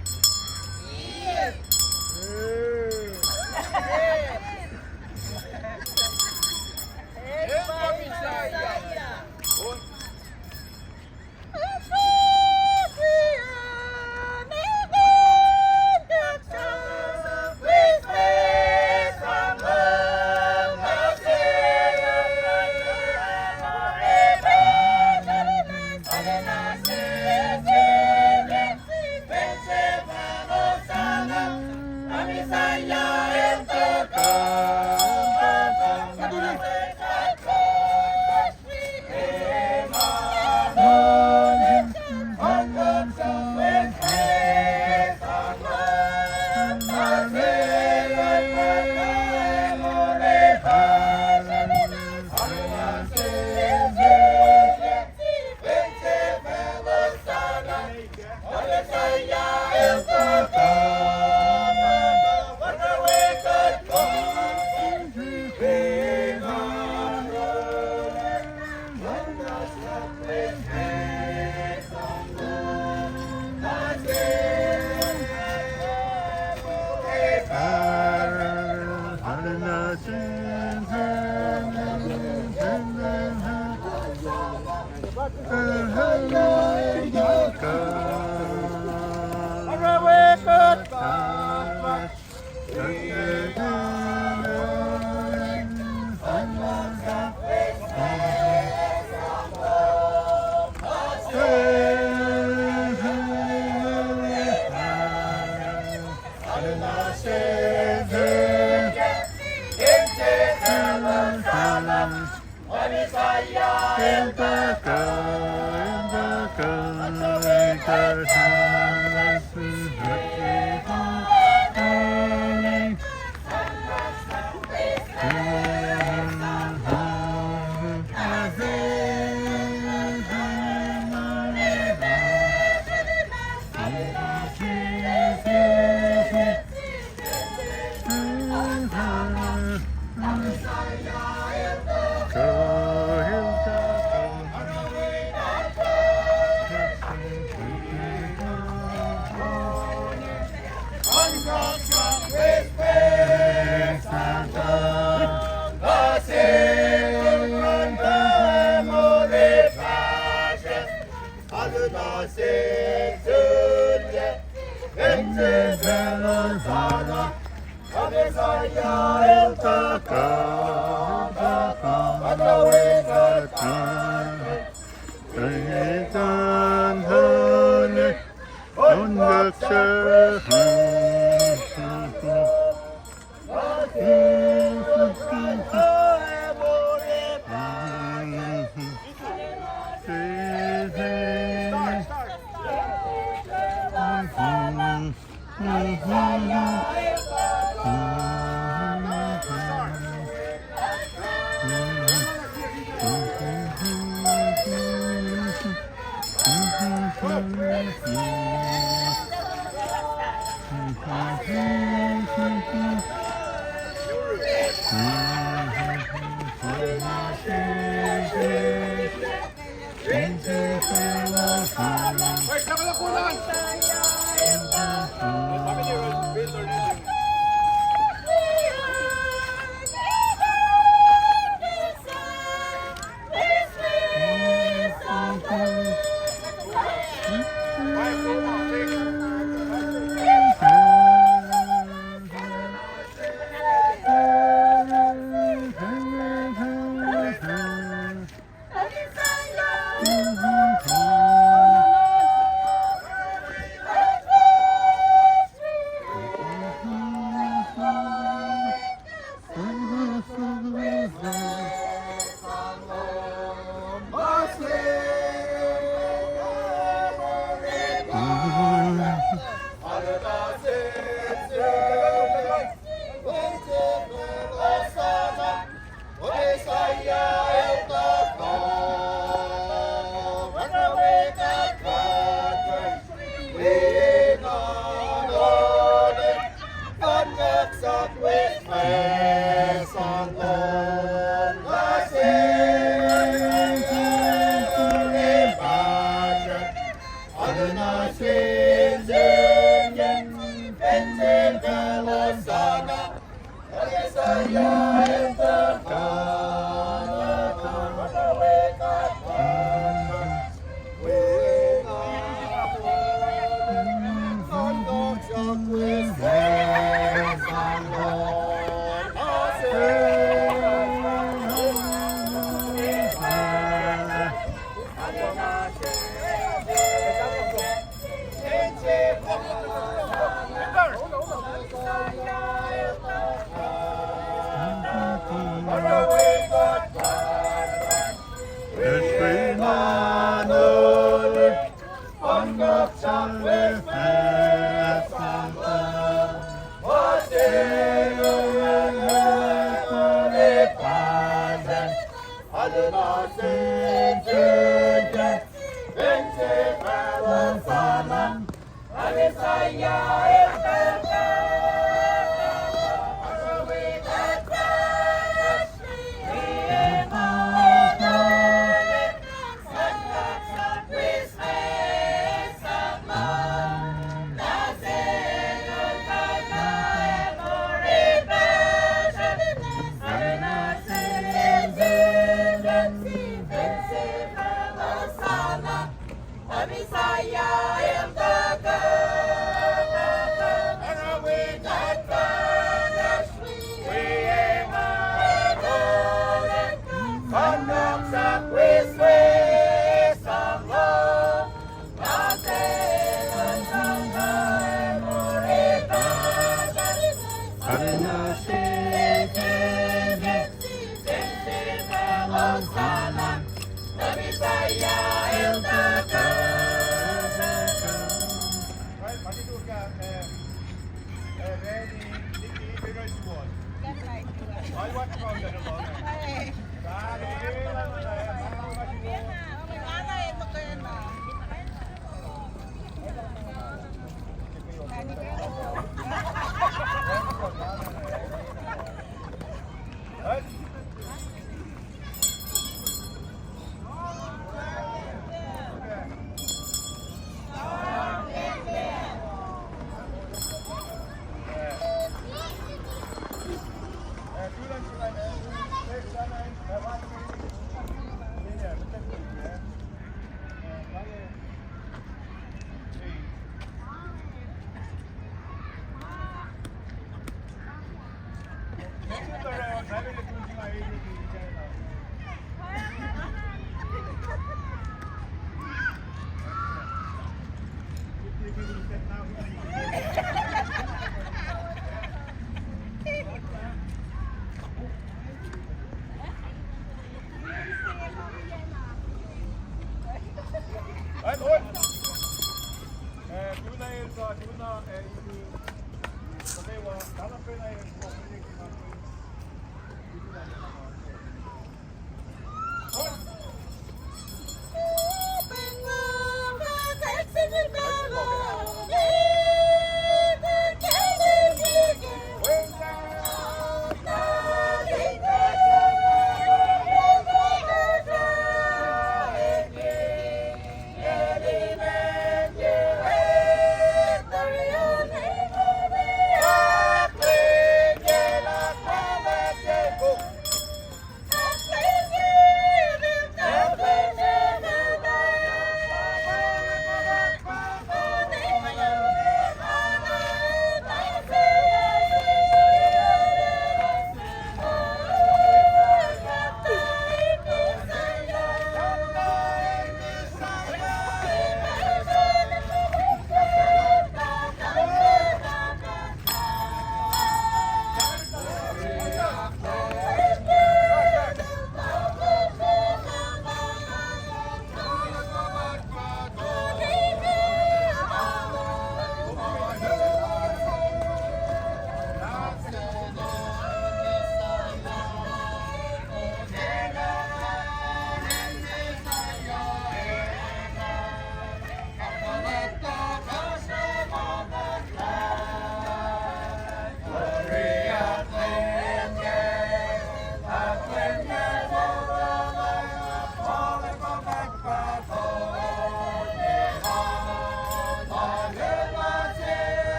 Elos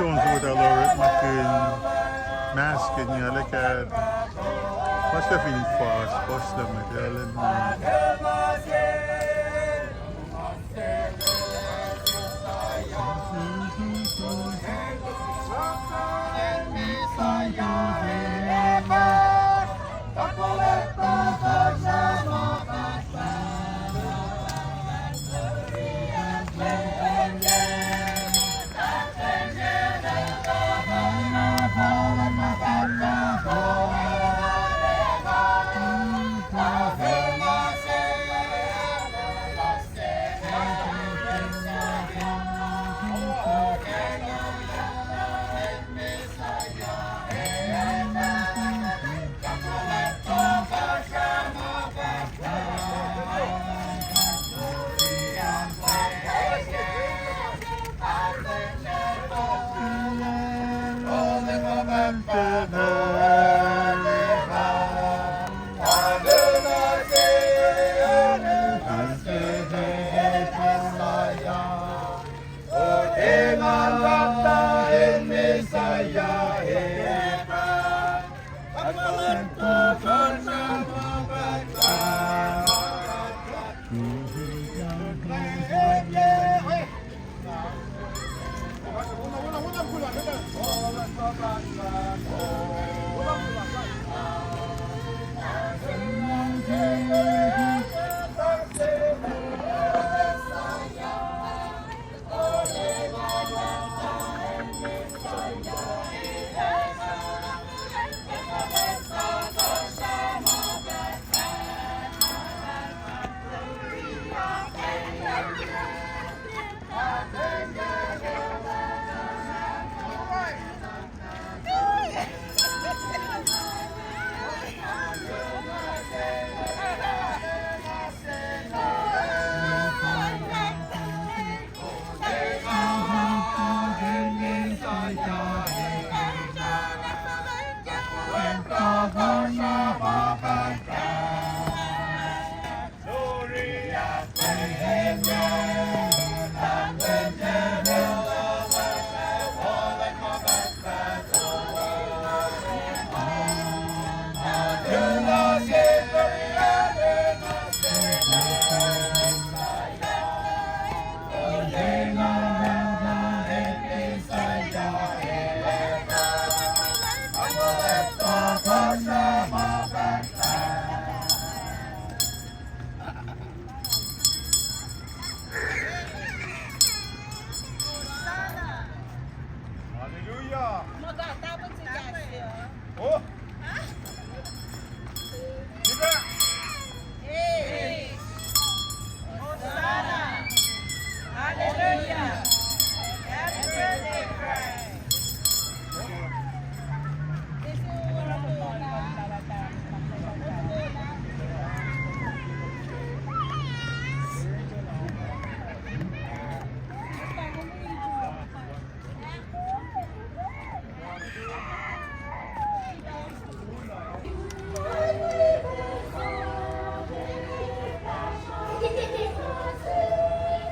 on soko tuh el orekmakihn mask in yac lekahl. Puhslah fin fas, puhslah met, elan Oh! Hey! Hosanna! Hallelujah! Happy birthday, Christ!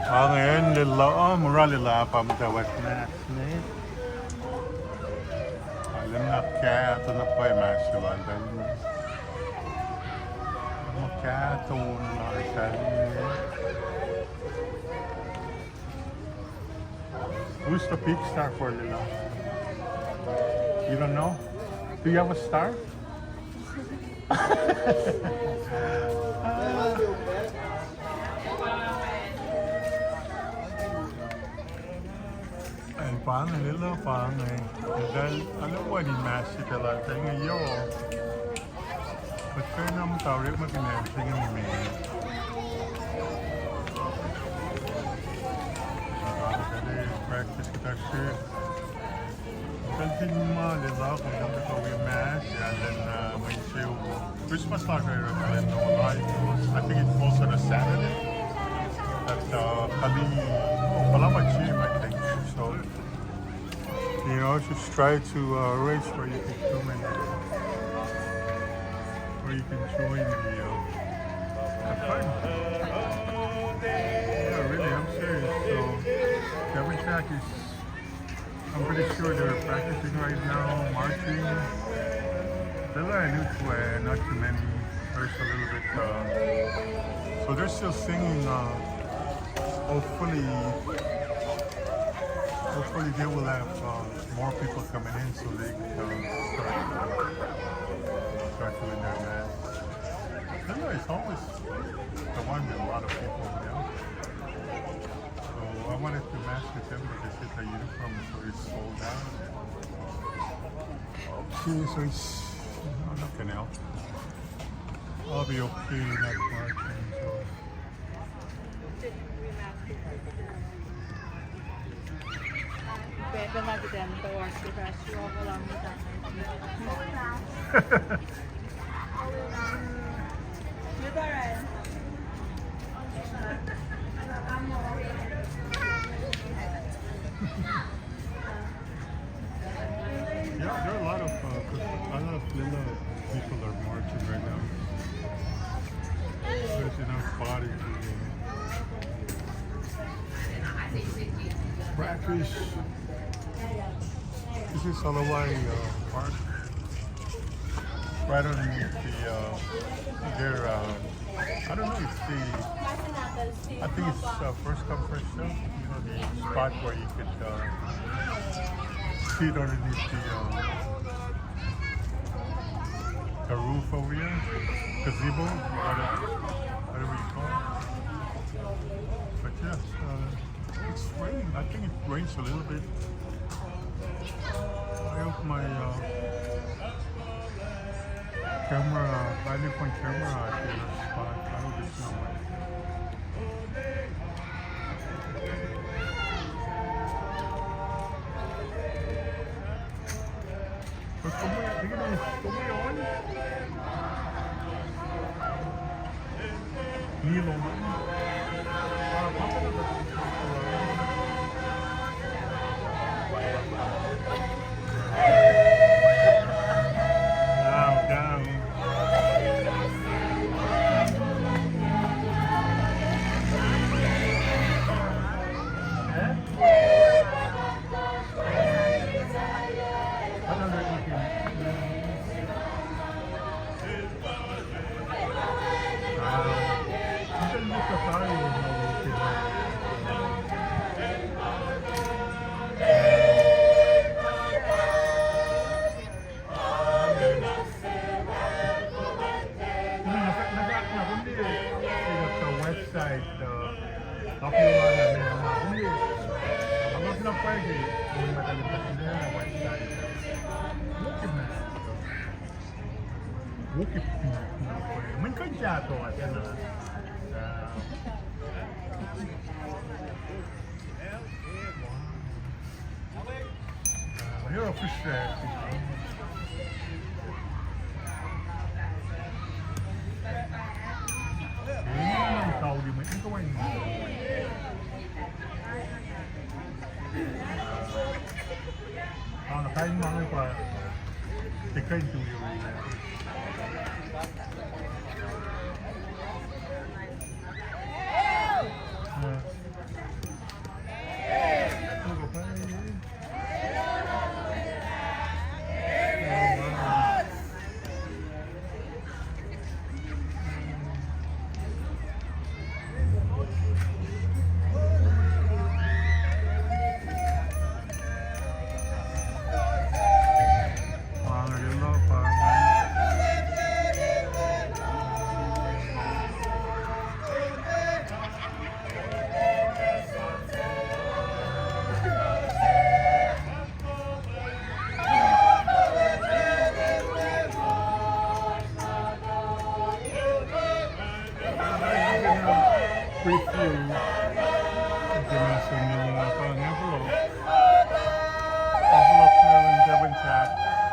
Ange, acn Lelu, ah, mura Lelu pa muhtwacwacack mas ne. Alu na kahto na pwacye mas se lal tahl. Ma kahto na lal tahl. Who's the big star for Lelu? You don't know? Do you have a star? El pa inge, Lelu pa inge. Eltahl, alu wani mas se lal tahl inge yohk. Kuht kena muhta orekmakihn acn se inge me. Eltahl practice kuhtasr. Eltahl fin ma Lelu, kom in tuhkuh wi mas, ac then, uh, mwe insewowo. Christmas lasr uh, I think it's also the Saturday. That, uh, Kali, oh, Palama Gym, I think. So, you know, just try to, uh, arrange where you can come and, where you can join the, uh, the fun. Yeah, really, I'm serious. So, every track is, I'm pretty sure they're practicing right now, marching. They're not, uh, not too many. There's a little bit, uh, so they're still singing, uh, hopefully, hopefully they will have, uh, more people coming in so they can, uh, start, uh, start doing their mass. I don't know, it's always the one with a lot of people, you know? So I wanted to match with them, but they said the uniform is already sold out. Okay, so it's, I'm not gonna help. I'll be okay next March, so. Yeah, there are a lot of, uh, a lot of Lelu people are marching right now. There's enough bodies to practice. This is Alawai, uh, Park. Right underneath the, uh, their, uh, I don't know if the, I think it's, uh, first come, first serve. You know, the spot where you could, uh, sit underneath the, uh, the roof over here, gazebo, whatever, whatever you call it. But yeah, uh, it's raining. I think it rains a little bit. I hope my, uh, camera, I leave my camera out here in the spot. I hope it's not wet. But from where, do you know, from where on? Website, uh, Website. Woki pin, pin, pin. Mweyen kuh in kahto ah, tiacna. Ah. Ah, here fish, ah, fish. Eh, kauli mwet, kauli mwet. Ah, na kain ma inge pa tiac kuh in tui uh. Ah. Preview. Envelope. Envelope, envelope, envelope.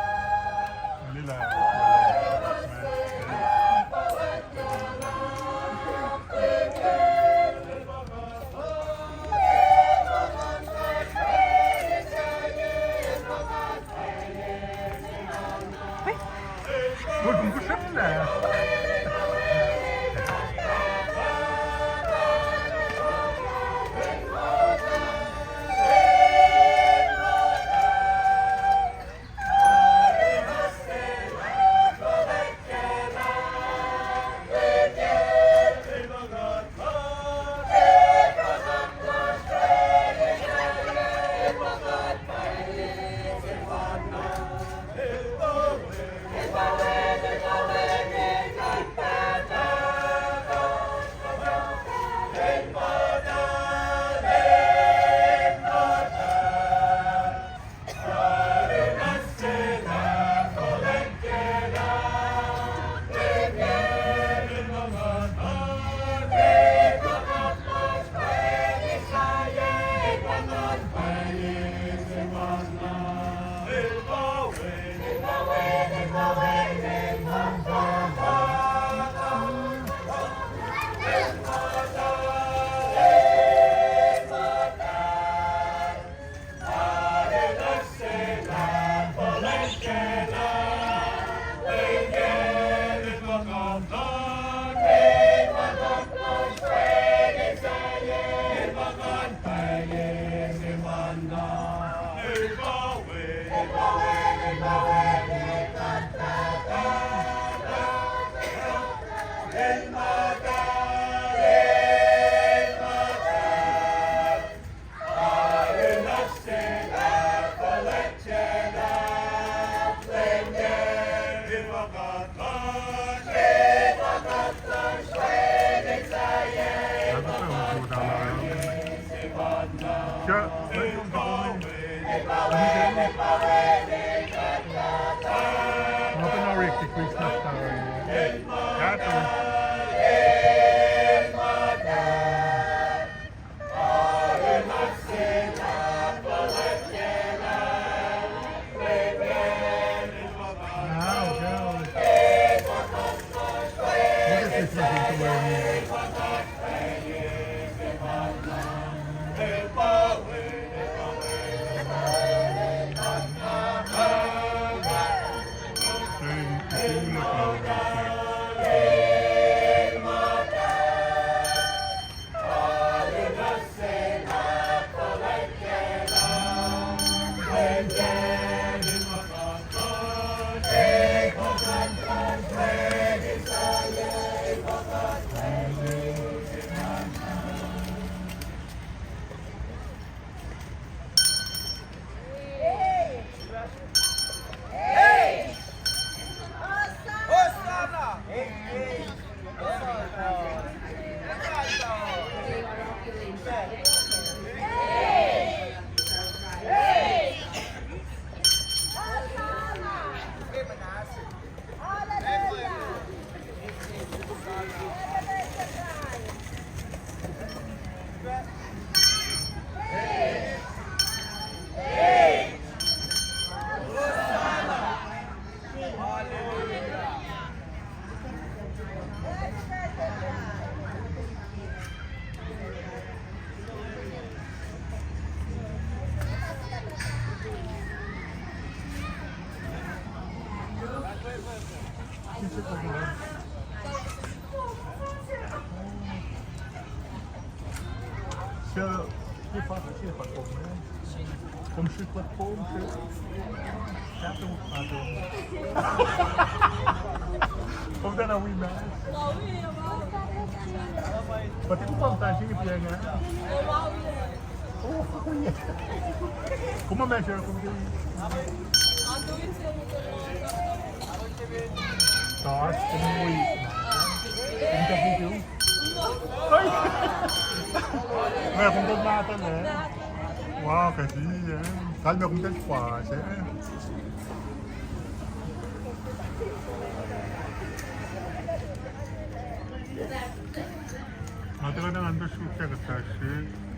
So, ke pa, ke pa kom, eh? Kom srihk luhk kom, srihk. Kom tana wi mas. Pati kom pa srihk pianga. Oh, yeah. Kom ma measure kom ke. Toasr, kom wi. Kom ke video. Oi. Meac, kom tut mahtuh, eh? Wow, kuht, eh. Kalmac kom tut fas, eh. Nga tuh kuht ngan tuh srihk kuhtasrihk.